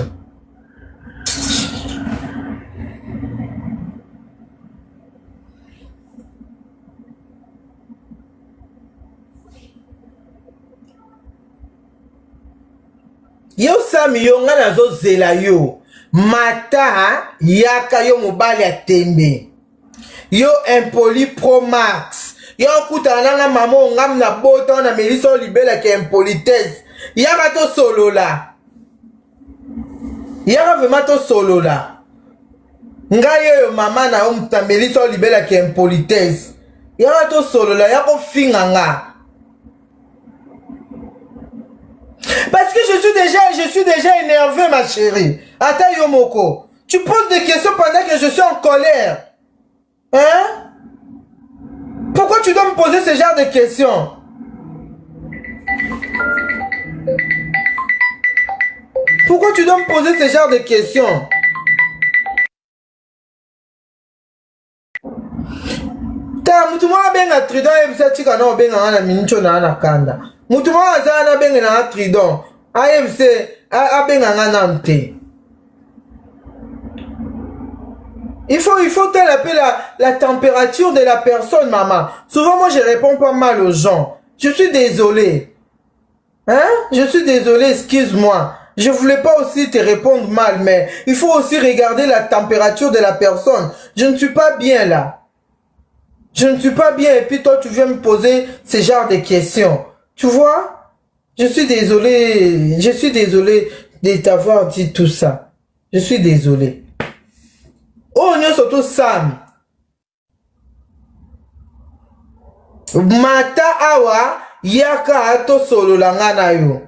Yo Sami, yo ngai nazozela yo mata, yaka yo mobali ya tembe, yo impoli pro max. Yo okutana nanga mama ongam na bota na melisa oyo libelaka impolitesse. Yaka tosolola, yaka vraimen tosolola. Ngai oyo mama na yo moto amelisa oyo libelaka impolitesse. Yaka tosolola, ya kofinga nga parce que je suis déjà énervé, ma chérie. Ata yo moko, tu poses des questions pendant que je suis en colère, hein? Pourquoi tu dois me poser ce genre de questions? Pourquoi tu dois me poser ce genre de questions? Tala, mutu moko abenga Tridon, ayebisa tika na obenga nga na miniti oyo naa na kanda. Mutu moko aza wana, abenga na nga Tridon, ayebise abenga nga nanu te. Il faut, il faut taper la, la température de la personne, maman. Souvent, moi, je réponds pas mal aux gens. Je suis désolé. Hein? Je suis désolé, excuse-moi. Je voulais pas aussi te répondre mal, mais il faut aussi regarder la température de la personne. Je ne suis pas bien là. Je ne suis pas bien et puis toi, tu viens me poser ce genre de questions. Tu vois? Je suis désolé. Je suis désolé de t'avoir dit tout ça. Je suis désolé. Oh, nous surtout Sam. Mata awa yaka tosolola nga na yo.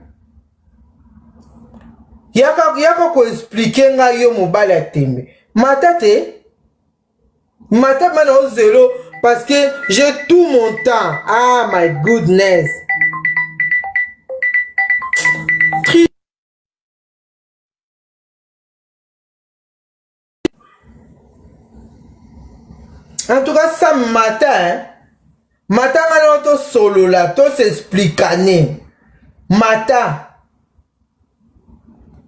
Yaka yaka ko expliquer nga yo mobali ya tembe. Mata te. Mata mana au zéro parce que j'ai tout mon temps. Ah my goodness. En tout cas, ça matin, hein, matin, on to solo là, to s'expliquer. Matin.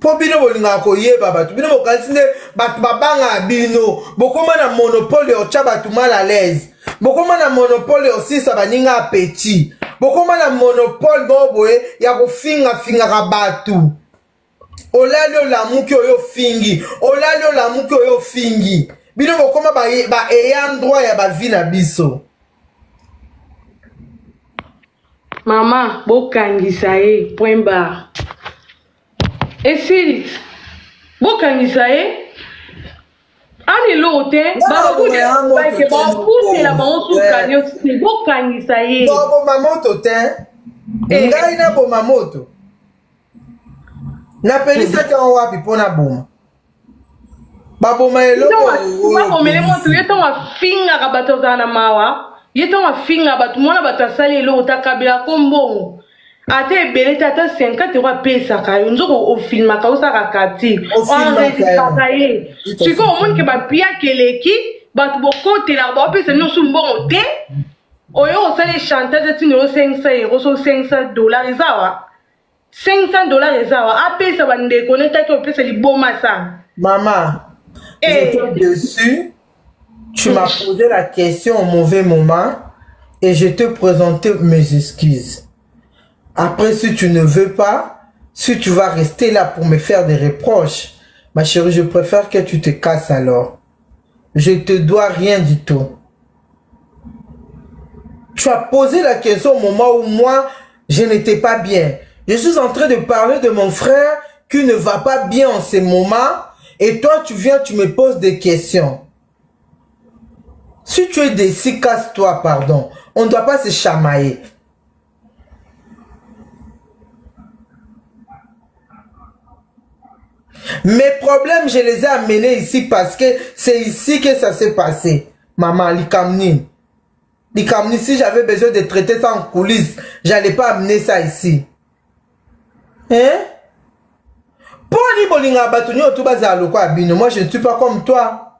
mpo bino bolingaka koyeba bato bino bokanisi nde bato babangaka bino bokoma na monopole ya otya bato mal à l'aise bokoma na monopole ya osisa baninga apeti bokoma na monopole moko boye ya kofingafingaka bato olali olamuki oyo ofingi olali olamuki oyo ofingi bino bokoma ba, ba ayant droit ya bavi na biso mama bokangisa ye point barre esili bokangisa ye ana eloko te bakutela bango suka nyonso te bokangisa ye boma moto te eh. ngai naboma moto napelisaki yango wapi mpo naboma baboma elokobomele moto ye ntango afingaka bato azala na mawa ye ntango afingaka bato mwana bato asali eloko te akabelako mbongo ata ebele te ata 50 euro apesaka yo nzoko ofilmaka osalaka capture oenregistraka ye sikoyo omoni ke bapiaka eleki bato bokotelaka baopesa nyonso mbongo te oyo osali chantage atindi yo 500 euro so 500 dollar eza wa 500 dollars eza wa apesa bandeko netaki opesa liboma sa mama eh. j'étais dessus tu m'as posé la question au mauvais moment et je te présentais mes excuses après si tu ne veux pas si tu vas rester là pour me faire des reproches ma chérie je préfère que tu te casses alors je te dois rien du tout Tu as posé la question au moment où moi, je n'étais pas bien. Je suis en train de parler de mon frère qui ne va pas bien en ce moment. Et toi, tu viens, tu me poses des questions. Si tu es déçu, casse-toi, pardon. On ne doit pas se chamailler. Mes problèmes, je les ai amenés ici parce que c'est ici que ça s'est passé. Maman, likamni. Likamni, si j'avais besoin de traiter ça en coulisses, j'allais pas amener ça ici. Hein? Poni bolinga bato nyoto bazala lokola bino. Moi, je ne suis pas comme toi.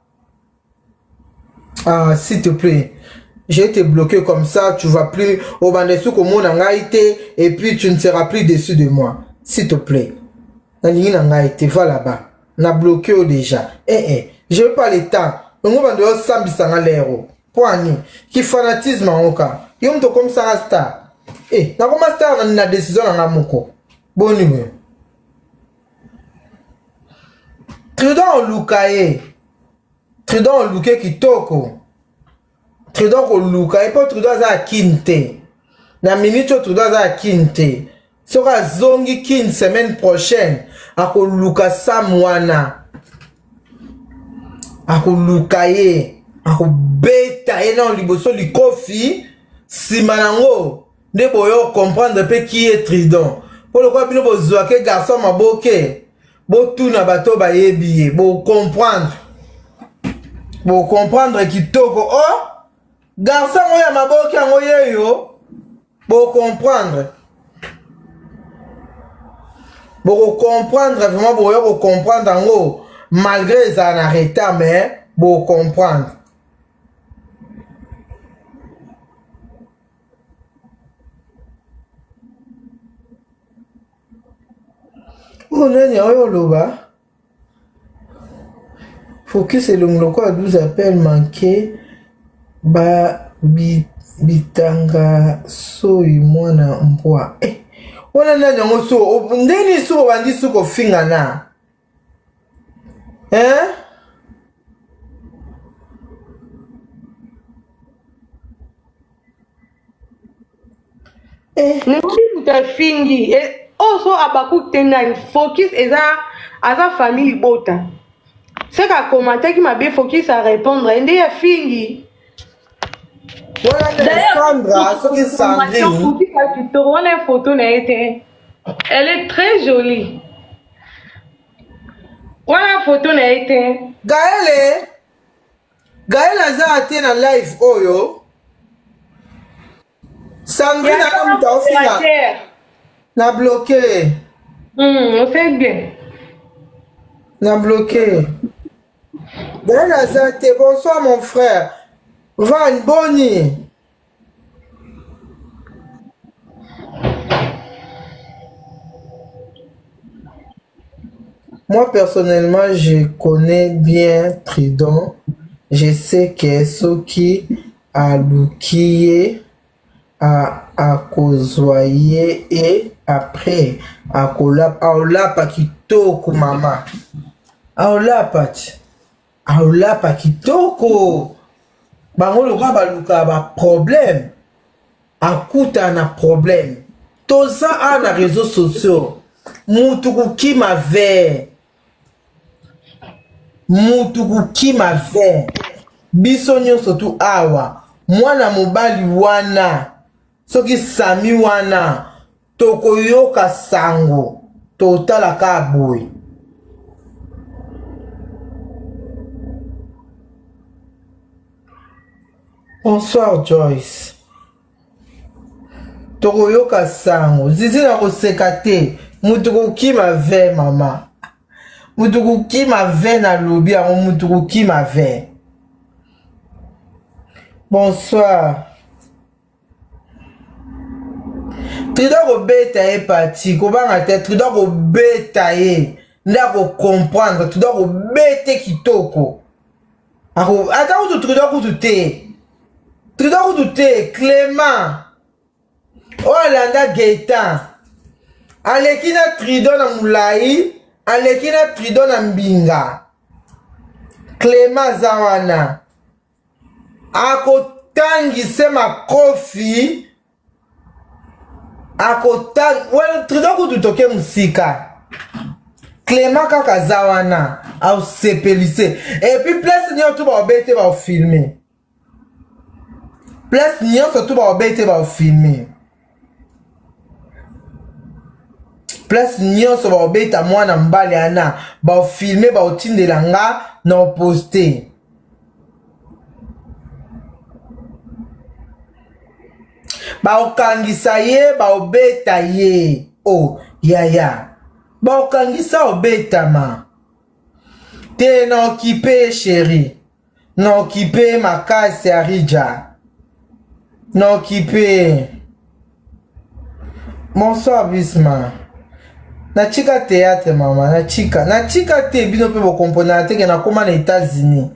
Ah, s'il te plaît. J'ai été bloqué comme ça, tu vas plus au bandesu comme mon et puis tu ne seras plus déçu de moi. S'il te plaît. Nalingi na ngai te, va là-bas. Na bloqué yo déjà. Eh eh, je veux pas le temps. Ngo bando yo sambisa nga lero. Poani, ki fanatisme yango ka. Yo moto okomisa nga star. Eh, nakoma star na, na décision na nga moko. Boni boye. Trudon oluka ye. Trudon oluke kitoko. Trudon koluka ye mpo Trudon aza ya kin te. Na minute oyo Trudon aza ya kin te. Soki azongi kin semaine prochaine akoluka Sam wana. Akoluka ye. Akobeta ye nao liboso likofi. Nsima nango nde boyo comprendre mpe qui est Tridon. Mpo lokola bino bozwake garçon maboke botuna bato bayebi ye bocomprendre bocomprendre kitoko o oh, garçon yango ya maboke yango yeyo bocomprendre bokocomprendre vraiment bokoya kocomprendre yango malgré ezala na retard mais bocomprendre oyo nani oyo oloba? Focus elongi lokola 12 appel manque ba bi, bitanga soyi mwana mbwa eh, wana nani yango so ndeni suko obandi suko ofinga na eh? Eh. Nayebi moto afingi eh, oyo so abakuk te nani focus eza aza famille libota seke akomataki mabe focus a répondre ye nde ye afingi wana nde Sandra soki Sandrine focus ya kitoko wana ye photo na ye te elle est très jolie wana photo na ye te Gaëlle Gaël aza te na live oyo. Sandrine aza moto aofinga. Na bloqué. Mm, fait bien. Na bloqué. Gaël aza te. Bonsoir mon frère. Van boni. Moi personnellement je connais bien Tridon je sais que soki aluki ye akozwa ye et après akolapa aolapa kitoko mama aolapa ti aolapa kitoko bango lokola balukaka ba problème akutana na problème toza awa na réseau sociaux mutu kokima ver mutu kokima ver biso nyonso tu awa mwana mobali wana soki sami wana tokoyoka sango totala kaka boye Bonsoir Joyce. Tokoyoka sango. Zizi na koseka te. Mutu kokima ve mama. Mutu kokima ve na lobi yango mutu kokima ve. Bonsoir. Trido akobeta ye pati kobanga te Trido akobeta ye nde akocomprendre Trido akobete kitoko. Ako ata kutu Trudeau kutu te. Trudeau kutu te Clément. Oyo alanda Gaëtan. Aleki na Trudeau na mulayi, aleki na Trudeau na mbinga. Clément aza wana. Akotangise makofi akotanga wana trida kutu toke mosika clément kaka aza wana ausepelise epuis place nyonso tu baobete baofilme place nyonso tu baobete baofilme place nyonso baobeta mwana mobali ana baofilme baotindela nga na oposte Bakokangisa ye baobeta ye o oh, yaya bakokangisa obetama te na okipe ye sheri na okipe ye makasi arija na okipe ye bonsoir bisma natika théâtre mama natika natika te bino mpe bokomponaka te ke nakóma na états-unis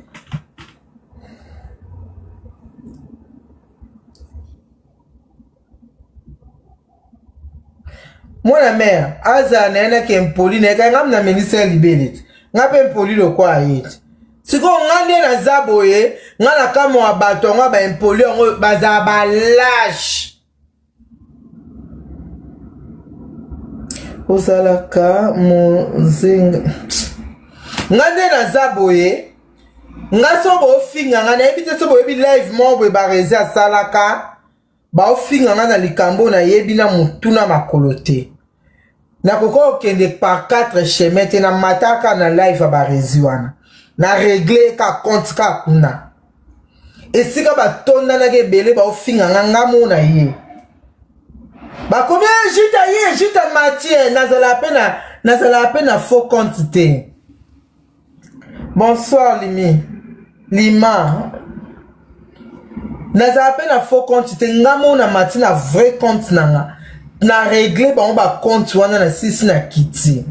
mwana mare azala na ye nake impoli na ye kai ngai na melisa ya libele ti ngai mpe impoli lokola ye ti sikoyo ngai nde naza boye ngai na kamwa bato yango ya baimpoli yango bazala balashe ozalaka mozenga nga nde naza boye nga so bofinga nga nayebi te so boyebi live moko boye barezi asalaka baofinga nga na likambo nayebi na motu na makolo te nakoki kokende par 4 chemin te namataka na live ya barezi wana na regle ka compte ka kuna esika batondanaki ebele baofinga nga nga mona ye bakomi eh, jita ye jita matie nazala mpe na nazala mpe na faux compte te bonsoir limi lima nazala mpe na faux compte te nga mona mati na vrai compte na nga na regle bango bacompte wana na sisi na kiti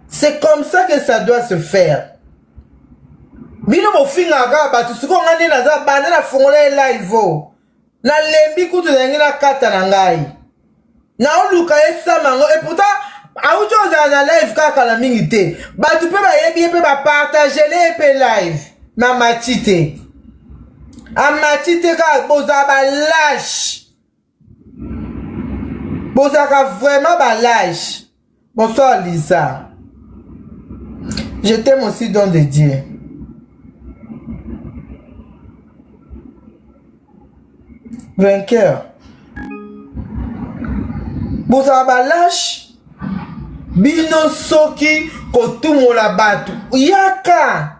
c'est comme ça que ça doit se faire. Bino bofingaka kaka bato, sikoyo ngai nde naza banda nafongola ye live o nalembi kutu nalingi nakata na ngai naoluka ye sama yango. Et pourtant awuti ozala na live kaka kala mingi te, bato mpe bayebi ye mpe bapartagele ye mpe live na mati te, amati te. Kaka bozala balashe, bozalaka vraiment balashe. Bonsoir Lisa, je t'aime aussi, don de Dieu. Vainqueur, bozala balashe bino. Soki kotumola bato, yaka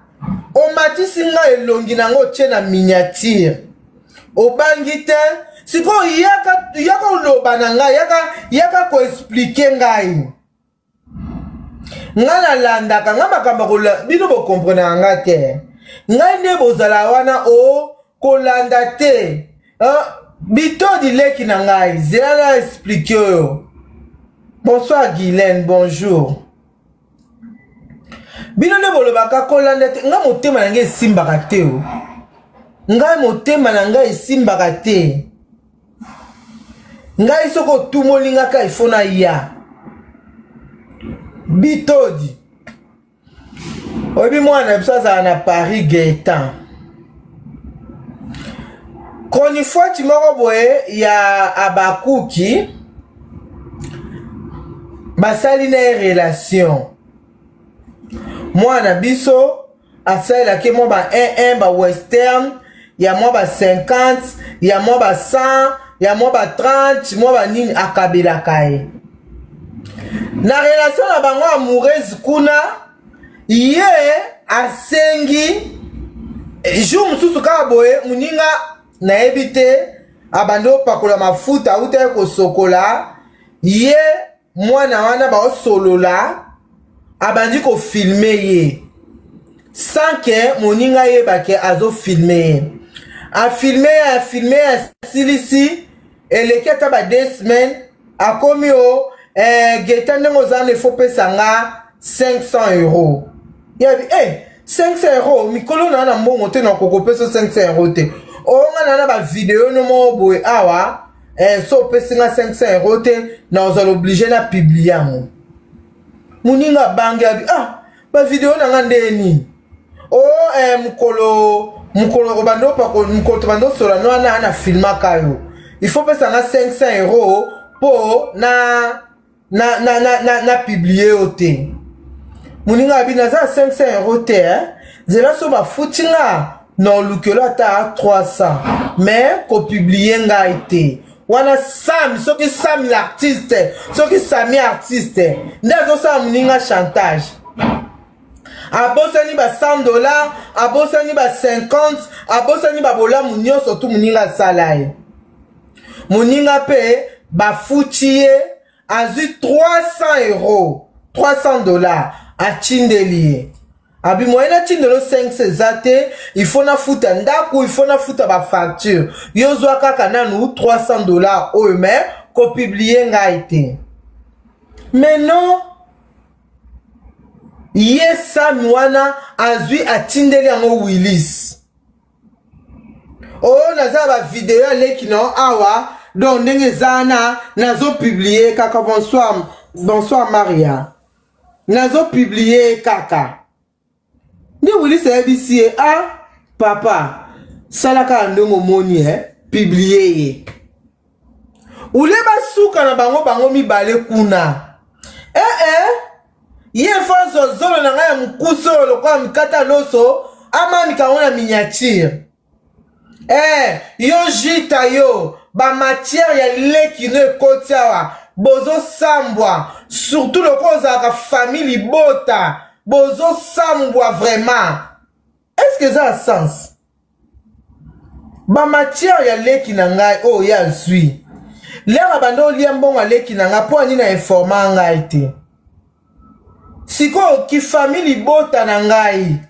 omatisi nga elongi nango otie na miniature, obangi te. Sikoyo yaka, yaka oloba na ngai, yaka, yaka koexplike ngai. Ngai nalandaka ngai makambo ya bino, bokomprenaka ngai te. Ngai nde bozala wana o kolanda te. Bitodi leki na ngai, zela na explike oyo. Bonsoir Guylaine, bonjour. Bino nde bolobaka kolanda te. Ngai motema na ngai esimbaka te o. Ngai motema na ngai esimbaka te. Ngai soki otumoli nga kaka, ifo naya bitodi. Oyebi mwana na biso azala na Paris, Gaetan, chronifuati moko boye ya Abakuki, basali na ye relation. Mwana biso asalelaki mwa ba 11 ba western ya mwa ba 50, ya mwa ba 100, ya mwa ba 30, mwa ba nini, akabelaka ye na relation na bango amoureuse kuna. Ye asengi jour mosusu kaka boye, moninga nayebi te, abandi opakola mafuta, autaki kosokola ye. Mwana wana baosolola, abandi kofilme ye sans ke moninga ayeba ke azofilme ye. Afilme ye, afilme ye, asilisi, eleki ata ba 2 semaines, akomi o geta ndenge oza na efo pesa nga 500 euro. Yabi 500 euro, mikolo na na mbongo te, nakokopesa 500 euro te. O nga na na bavideo no moko boye awa, so opesi nga 500 euro te, nazala obligé na publie yango. Moninga abangi, abi ah, bavideo na nga nde nini o mokolo obanda opako, mokolo tobanda osola no wana na filmaka yo, il faut pesa nga 500 euro mpo na publie yo te. Moninga abi naza na 500 euro te, eh? Nzela so bafuti nga na olukelo ata 300, mais kopublie ngai te. Wana Sam, soki Sam l'artiste, soki Sami artiste nde azosala moninga chantage. Abosani ba 100 dollar, abosani ba 50, abosani babolamu nyonso tu moninga asala ye. Moninga mpe bafuti ye, azwi 300 euro, 300 dollar, atindeli ye. Abi moyen natindelo 5 eza te, il faut nafuta ndako, il faut nafuta bafacture. Yo zwa kaka nanu 300 dollar oyo, mais kopublie ngai te. Mais non, ye Sami wana azwi, atindeli yango Willis. Oyo naza na bavideo ya leki na yo awa, donc ndenge eza wana nazopublie kaka. Bonsoir, bonsoir Maria. Nazopublie kaka nde Willis ayebisi ye: a ah, papa, sala kaka ndenge omoni, publie ye. Ule basuka na bango, bango mibale kuna. Ye fo zolo na ngai ya mokuse oyo lokola mikata loso, amamika yango na miniature. Yo jita, yo bamatière ya leki no ekoti awa, bozosambwa. Surtout lokola ozalaka famille libota, bozosambwa vraiment. Est ce que eza ya sens? Bamatière ya leki na ngai oyo ye azwi lere banda olia mbongo ya leki na ngai, mpo ani na informa ngai te? Sikoyo kifamille libota na ngai.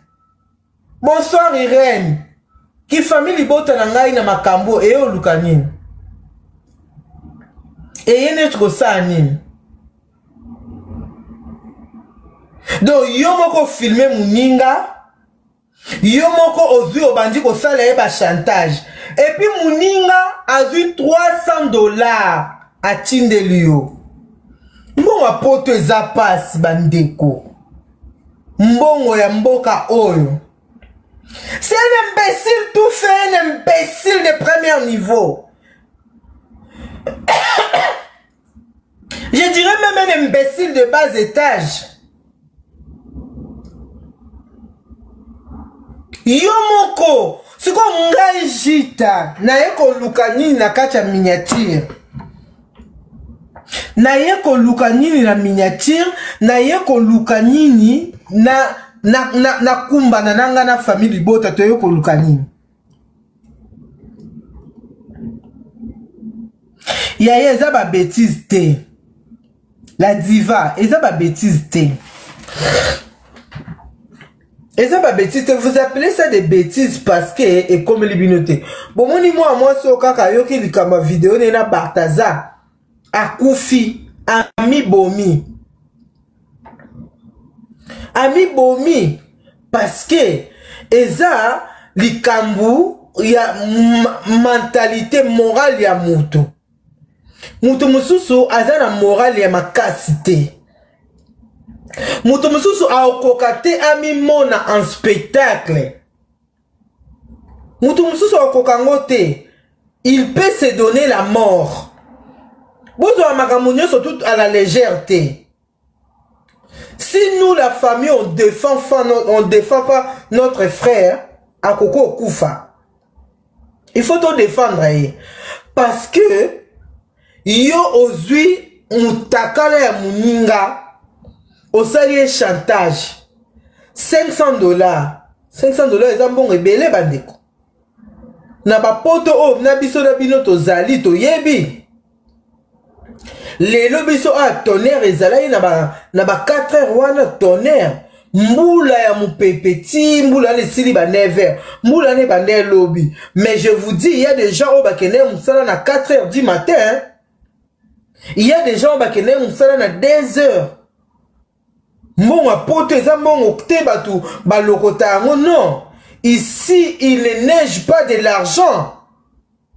Bonsoir Irene. Kifamille libota na ngai na makambo eye oluka nini, eye neti kosala nini? Donc yo moko filme moninga. Yo moko ozwi obandi kosala ye ba chantage. Et puis muninga azwi 300 dollars atindeli yo. Mbongo ya poto eza pasi bandeko. Mbongo ya mboka oyo. C'est un imbécile tout fait, un imbécile de premier niveau. Je dirais même un imbécile de bas étage. Yo moko, sikoyo ngai jita naye koluka nini na kati ya miniature naye koluka nini na miniature naye koluka nini na na, na, na kumbana na ngai na famille libota toye koluka nini yaya eza ba betise te la diva eza ba betise te eza ba betise te vous appelez ça des bêtises parce que ekomeli bino te bomoni mwa mwasi oyo kaka ayoki likambo ya video ne na bartaza akufi amibomi amibomi parce que eza likambo ya mentalité morale ya moto moto mosusu aza na morale ya makasi te moto mosusu akokoka te amimona en spectacle moto mosusu akokoka yango te il peut se donner la mort bozwa makambo nyonso tout à la légère te si nous la famille on défend, on défend pas notre frère akoki okufa il faut to défendre ye parce que yo ozwi mutakala ya moninga osali ye chantage 500 dollars 500 dollars eza mbongo ebele bandeko na bapoto oyo na biso na bino tozali toyebi lelo biso a ah, tonnerre ezalaki na ba, na ba 4 heures wana tonnerre mbula ya mopepe ti mbula wana esili ba 9 heures mbula wana ebanda elobi mais je vous dis il y a des gens oyo bakendeki mosala na 4 heures du matin il y a des gens oyo bakendeki mosala na 2 heures mbongo ya poto eza mbongo te bato balokota yango non ici il ne neige pas de l'argent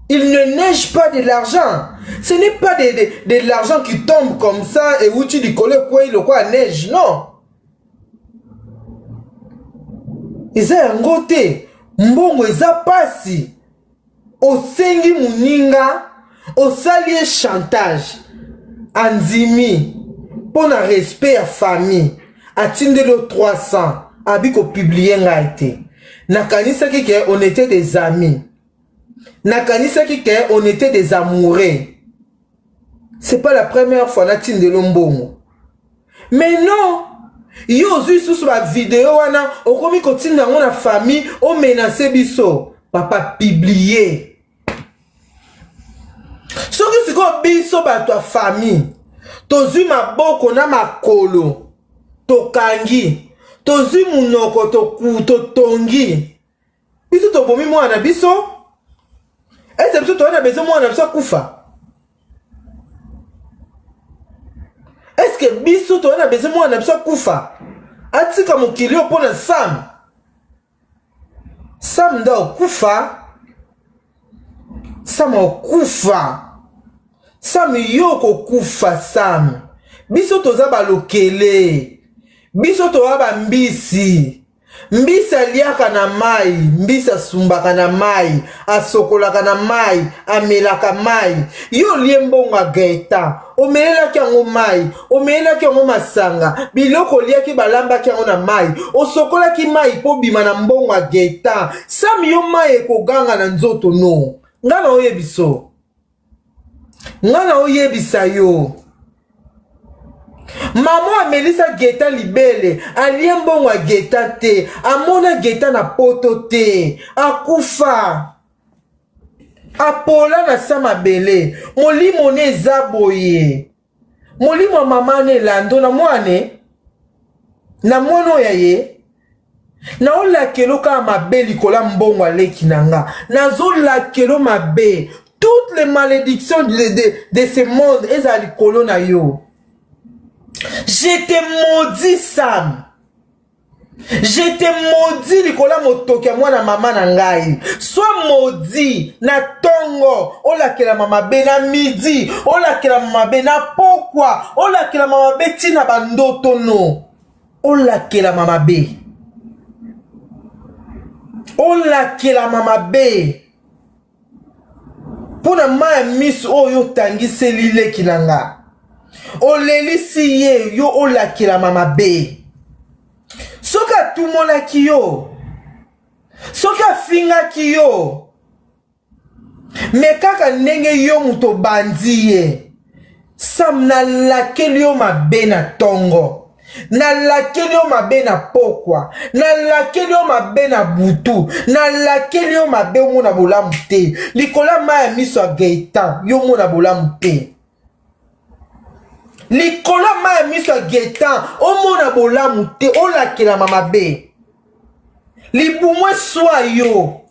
Il ne neige pas de l'argent. Ce n'est pas de, de, de l'argent qui tombe comme ça et où tu dis quoi le quoi neige. Non. Eza yango te. Mbongo eza pasi. Osengi muninga, osali ye chantage. Andimi mpo na respect ya famille atindeli yo 300 abi kopublie ngai te nakanisaki ke on était des amis nakanisaki ke on était des amoureux c'est pas la première fois natindelo mbongo mais non yo ozwi lisusu bavideo wana okomi kotinda yango na famille omenase biso papa publie soki sikoyo biso bato ya famille tozwi maboko na makolo tokangi tozwi monoko totongi biso tobomi mwana na biso ese biso toza na besoin mwana na biso akufa eske biso toza na besoin mwana na biso akufa atika mokili oyo mpo na sam sam nde okufa sam okufa sam yo okokufa sam biso toza balokele biso toza bambisi Mbisi aliaka na mai, mbisi asumbaka na mai, asokolaka na mai, amelaka mai. Yo olie mbongo ya Gaetan, omelelaki yango mai, omelelaki yango masanga, biloko oliaki balambaki yango na mai, osokolaki mai mpo obima na mbongo ya Gaetan. Sam yo mai ekoganga na nzoto no. Nga na oyebiso. Nga na oyebisa yo. Mama amelisa Geta libele, alie mbongo ya Geta te, amona Geta na poto te, akufa. Apola na sa mabele, molimo ne eza boye. Molimo ya mama ne elando na mwane, na mwana oyo ya ye. Naolakelo kaka mabe likolo ya mbongo ya leki na nga. Nazolakelo mabe. Toutes les malédictions de, de, de ce monde ezala likolo na yo. Je te maudis Sam. Je te maudis likolo ya motoki ya mwana mama na ngai. Sois maudit na tongo, olakelama mabe na midi, olakelama mabe na pokwa, olakelama mabe ti na bandoto no. Olakelama mabe. Olakelama mabe. Mpo na mai ya miso oyo otangiseli leki na nga, olelisi ye, yo olakelama mabe. Soki atumolaki yo, soki afingaki yo, me kaka ndenge yo moto obandi ye, Sam, nalakeli yo mabe na tongo, nalakeli yo mabe na pokwa, nalakeli yo mabe na butu, nalakeli yo mabe omona bolamu te. Likolo ya mai ya miso ya Gaetan, yo omona bolamu te. Likolo ya mai ya miso ya Gaetan, omona bolamu te, olakelama mabe. Libumu eswa yo,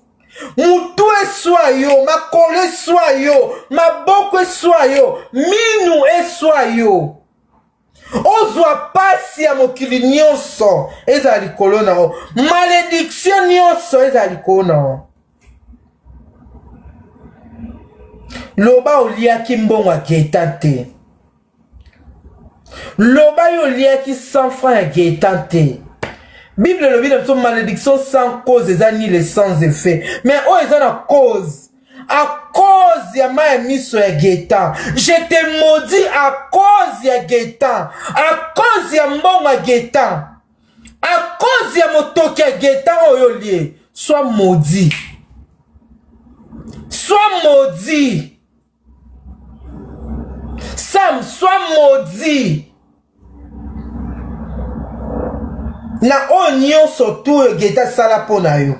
mutu eswa yo, makolo eswa yo, maboko eswa yo, minu eswa yo. Ozwa pasi ya mokili nyonso ezala likolo na yo, malediction nyonso ezala likolo na yo. Loba oliaki mbongo ya Gaetan te. Loba yo oliaki 100 francs ya Gaetan te. Bible elobi na biso malédiction sans cause eza nul et sans effet. Mais oyo eza na cause. À cause ya mai ya miso ya Gaetan, je te maudis à cause ya Gaetan, à cause ya mbongo ya Gaetan, à cause ya motoki ya Gaetan oyo olie, sois maudit. Sois maudit. Sam, sois maudit. Na oyo nyonso tu oyo Gaetan asala mpo na yo,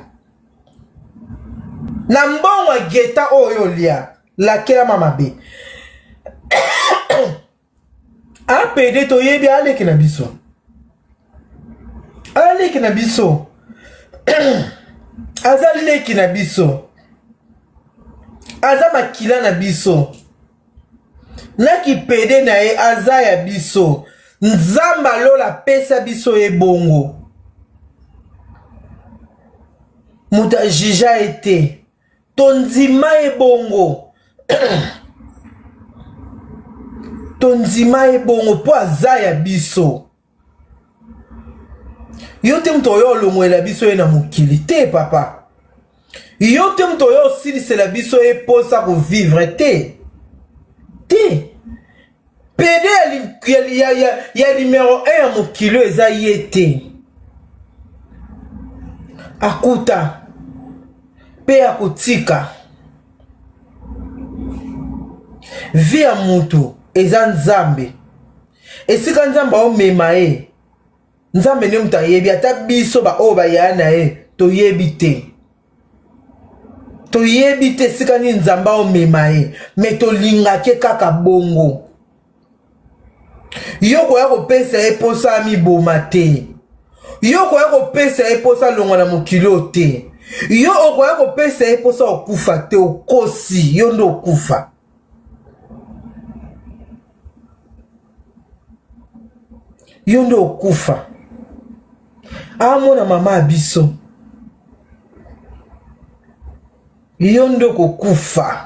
na mbongo ya Gaetan oyo olia, lakelama mabe. APD toyebi aleki na biso, aleki na biso, aza leki na biso, aza makila na biso, na kipede na ye aza ya biso. Nzambe alola apesa biso ye bongo, moto ajuja ye te, tondima ye bongo. Tondima ye bongo mpo aza ya biso. Yo te moto oyo olongwela biso ye na mokili te, papa. Yo te moto oyo osilisela biso ye mposa kovivre te. Te. Pede ya numero 1 ya mokili oyo eza ye te. Akuta mpe akotika. Vie ya mutu eza Nzambe. Esika Nzambe aomema ye, Nzambe nde moto ayebi. Ata biso baoyo bayaya na ye toyebi te. Toyebi te esika nini Nzambe aomema ye, me tolingake kaka bongo. Yo koya kopesa ye mposa amiboma te. Yo koya kopesa ye mposa alongwa na mokili oyo te. Yo okoya kopesa ye mposa okufa te, okosi, yo nde okufa. Yo nde okufa. Amona mama ya biso. Yo nde okokufa.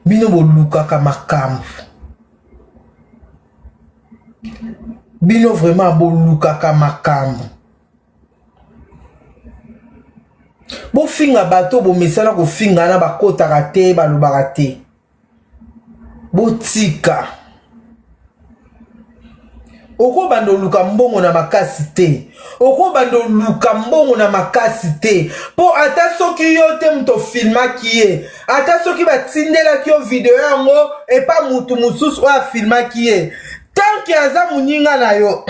Bino bolukaka makambo. Bino vraiment bolukaka makambo. Bofinga bato bomesana kofinga na bakotaka te, balobaka te. Botika. Okobanda oluka mbongo na makasi te. Okobanda oluka mbongo na makasi te. Po ata soki yo te moto filmaki ye, ata soki batindelaki yo video yango epa mutu mosusu oyo afilmaki ye, tant que aza moninga na yo,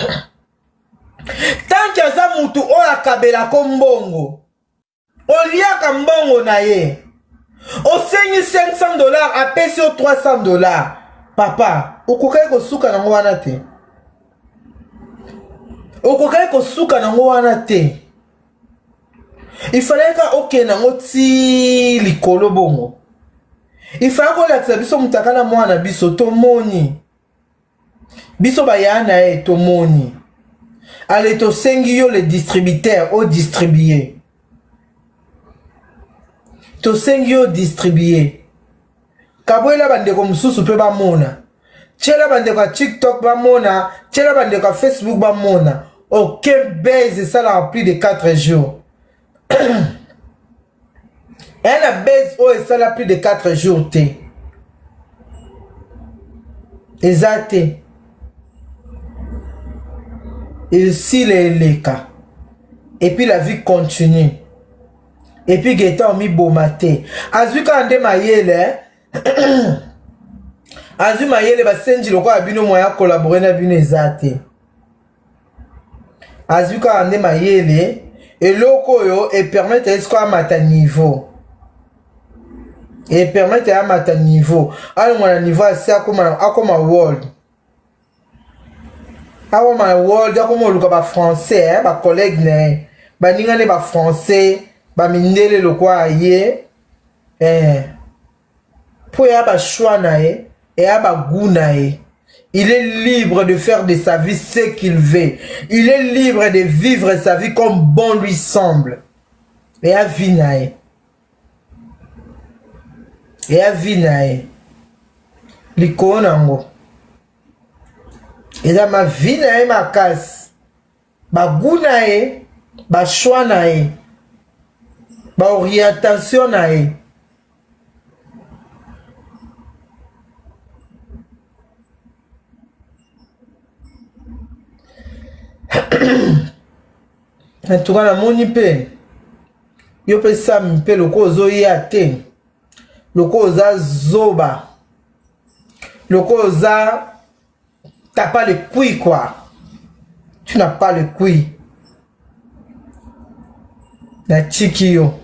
tant que aza mutu oyo akabelako mbongo, oliaka mbongo na ye, osengi $500, apesi yo $300, papa, okokaki kosuka nango wana te. Okokaki kosuka nango wana te. Il fallait ka okende nango ti likolo bongo. Il fallait kolakisa biso mutaka na mwana biso tomoni. Biso baya na ye tomoni. Ale tosengi yo le distributeur odistribue, tosengi yo distribue, kabwela bandeko mosusu mpe bamona, tiela bandeko ya TikTok bamona, tiela bandeko ya Facebook bamona. Aucun base esalaka plus de 4 jours. Eya na base oyo esala plus de 4 jours te, eza te, esila eleka. Et puis la vie continue. Et puis Gaëtan omiboma te, azwi kaka nde mayele, azwi mayele. Basenji lokola bino, moya collaborer na bino eza te. Azwi kaka nde mayele. Eloko oyo epermettre ye sikoyo amata niveau, epermettre ye amata niveau, alongwa na niveau asi akoma world, akoma na world, akoma oluka bafrançais, bacollègue na ye, baninga nde bafrançais, bamindele lokwa ye, eh. Mpo eya bachoix na ye, eya bagoût na ye. Il est libre de faire de sa vie ce qu'il veut. Il est libre de vivre sa vie comme bon lui semble. Eya vie na ye, eya vie na ye. Likolo nango eza ma vie na ye makasi, bagoût na ye, bachoix na ye, baorientation na ye. En tout cas, namoni mpe yo mpe Sami mpe lokola ozoya te, lokola oza zoba, lokola oza, t'as pas le couille quoi, tu n'as pas le couille. Natiki yo,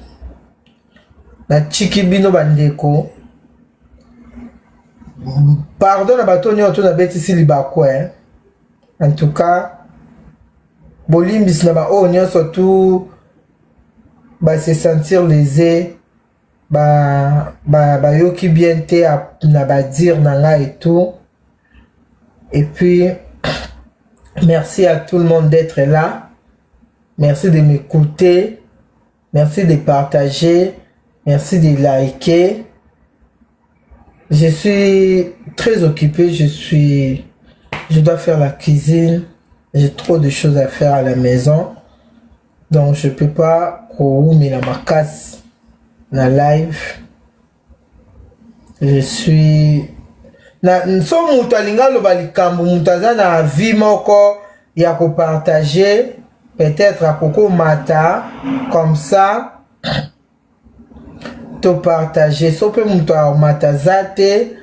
natiki bino bandeko. Pardon na bato nyonso nabetisi libaku, eh. En tout cas bolimbisi na baoyo nyonso tu base sentir lésé, bayoki ba bien te na badire na ngai et tout. Et puis merci à tout le monde d'être là, merci de m'écouter, merci de partager, merci de liker. Je suis très occupée, je dois faire la cuisine, j'ai trop de choses à faire à la maison, donc je peux pas koumela makasi na live. Je suis na so moto alingi aloba likambo, moto aza na vie moko ya kopartage, peut-être akokomata comme ça topartage. So mpe moto amata aza te,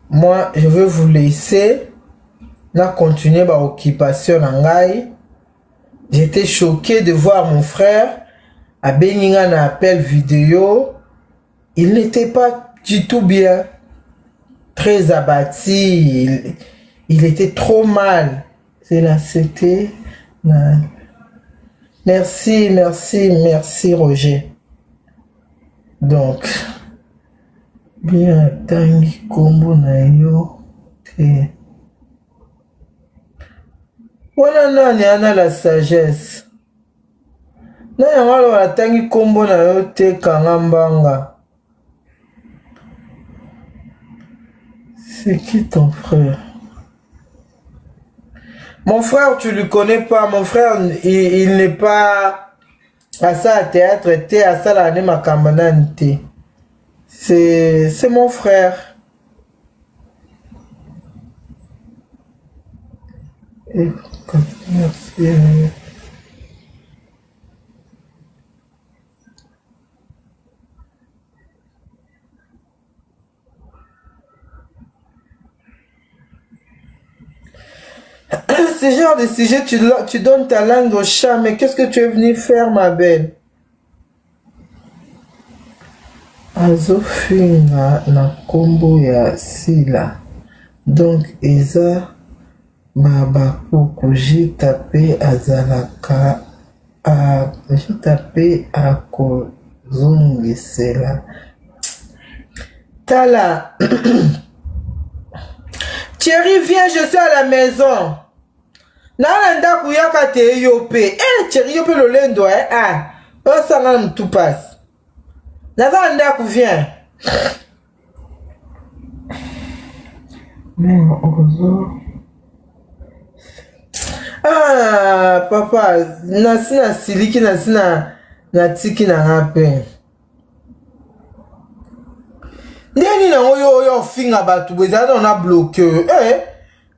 moi je vais vous laisser na continuer baoccupation na ngai. J'étais choqué de voir mon frère abengi nga na appel vidéo, il n'était pas du tout bien, très abattu, il était trop mal. C'est la c'était. Merci, merci, merci Roger. Donc bien atangi kombo na yo te. Wana nani ana la sagesse na yango aloba atangi kombo na yo te, kanga mbanga. C'est qui ton frère? Mon frère, tu le connais pas. Mon frère, il n'est pas asala théâtre te, asala ne makambo nani te. C'est mon frère. Et, merci. Ce genre de sujet, tu donnes ta langue au chat, mais qu'est-ce que tu es venu faire, ma belle? Azofinga na kombo ya Sila, donc eza babakuku. Jita mpe azalaka, Jita mpe akozongisela. Tala Thierry, viens, je suis à la maison. Naa na ndako yaka te yo mpe eh, cheri yo mpe lolendo eh, ah. Osanga na motu pasi. Naza na ndako viens. Ah, papa, nasi nasiliki nasi na natiki na nga mpe. Ndenge nini yango yo oyo ofinga bato boye ezala na bloke eh?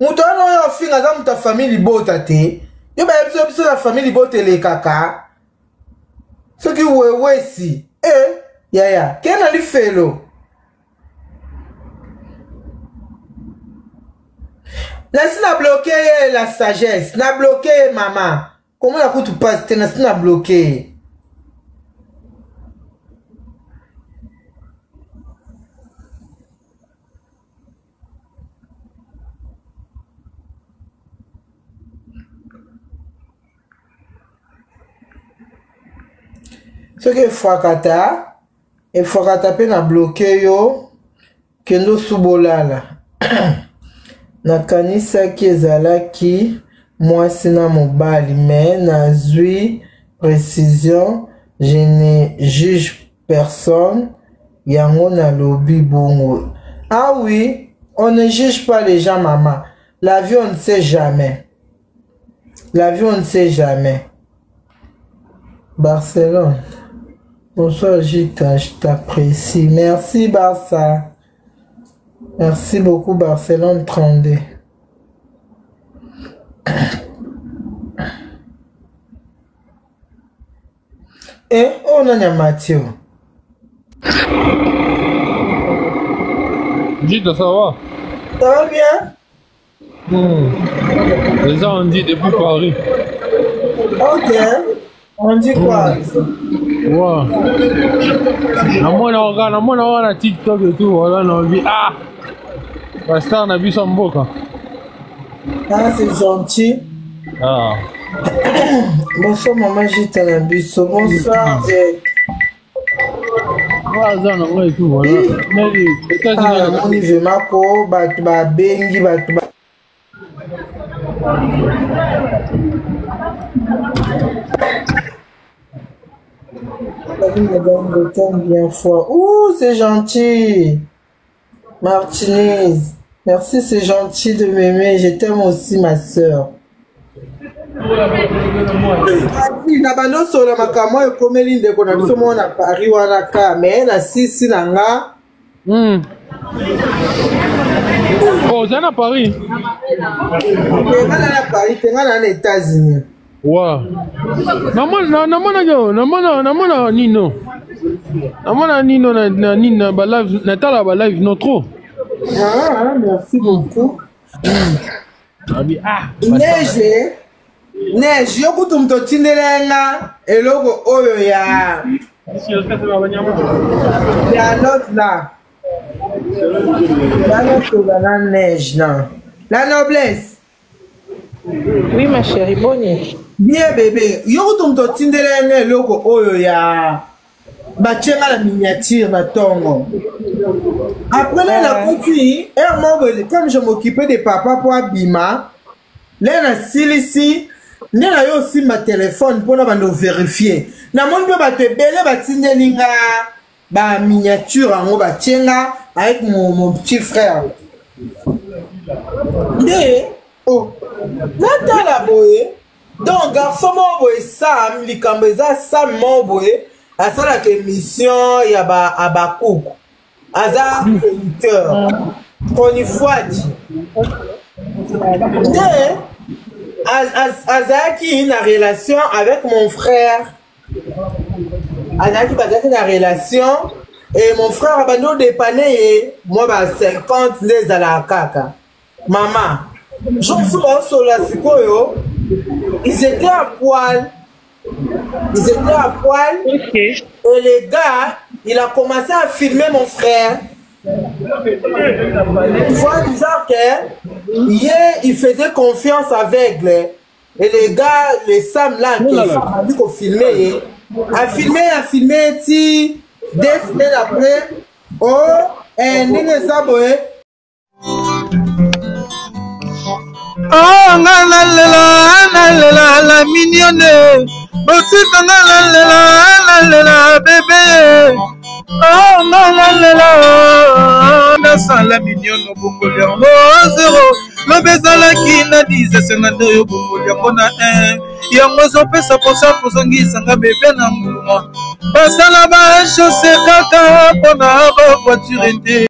Moto wana oyo ofinga aza moto ya famille libota te. Yo bayebi biso biso na famille libota elekaka. Soki wewesi eh, yaya kende na lifelo. Nasi na bloke ye la sagesse, na bloke ye mama. Komona kutu pasi te, nasi na bloke ye. Soki efwakata, efwakata pe na bloke yo, kende osuba olala. Nakanisaki ezalaki mwasi na mobali mais nazui precision je ne juge personne yango nalobi bongo. Ah oui, on ne juge pas les gens maman. La vie on ne sait jamais. La vie on ne sait jamais. Barcelone. Bonsoir Gita, je t'apprécie. Merci Barça. Merci beaucoup Barcelone 32. Eh, oh nani ya Mathieu? Gita, ça va? Ça va bien? Déjà, on dit depuis Paris. Ok. On dit quoi? Ouais. Namona namona wana TikTok et tout, voilà, on dit ah! Pasteur na biso mboka. Ah, c'est gentil. Ah. Bonsoir maman Gita na biso. Bonsoir Jack. Aza na ngai tout voilà. Mais États-Unis namoni vraiment ko bato babengi bato ba Salut madame, je t'aime bien fort. Ouh, c'est gentil. Martinez, merci, c'est gentil de m'aimer. Je t'aime aussi, ma sœur. Na bando osola makambo oyo ekomeli ndeko na biso moko na Paris wana ka me na sisi na nga. Oh, oza na Paris? Te nga na na Paris te, nga na na États-Unis. Wa. Namona namona yo, namona namona nino. Namona nino na na nini na ba live, natala ba live no trop. Ah, merci beaucoup. Abi ah. Neige, neige, yo kutu moto otindela nga eloko oyo ya ya l'autre là. Bana toza na neige na. La noblesse. Oui ma chérie, boni. Bien bébé, yo kutu moto otindela nga eloko oyo ya batie nga na miniature na tongo. Après là, la koti, heure moko comme je m'occupais de papa po abima, là na silisi nde na yo osimba telefone mpona bando verifier. Namoni mpe bato ebele batindeli nga ba miniature yango batie nga avec mon petit frère. Nde oh, natala boye. Donc garçon moko boye Sam, likambo eza Sam moko boye asalaka émission ya ba Abakouk. Aza producteur. Chronifuati. Nde azalaki na relation avec mon frère. Azalaki bazalaki na relation et mon frère abandi odepane ye mwa ba 50 nde ezalaka kaka. Mama, jour mosusu baosolola sikoyo, ils étaient à poil. Ils étaient à poil. Okay. Et les gars, il a commencé à filmer mon frère. Tu vois, du genre que, hier, il faisait confiance avec les, et les gars, les Sam là, qui ont dit qu'on filmait, a filmé, a filmé, ti, 2 semaines après, oh, et ndenge eza boye. Oh, nga nalela nalela la mignonne botika nga nalela nalela bebe oh, nga nalela nasala mignonne obongoli yango zero lobi ezalaki na 10 esenga nde oyo obongoli yango na 1 yango ezopesa mposa kozongisa nga bebe na nguluma basala ba chose kaka mpona ba voiture te.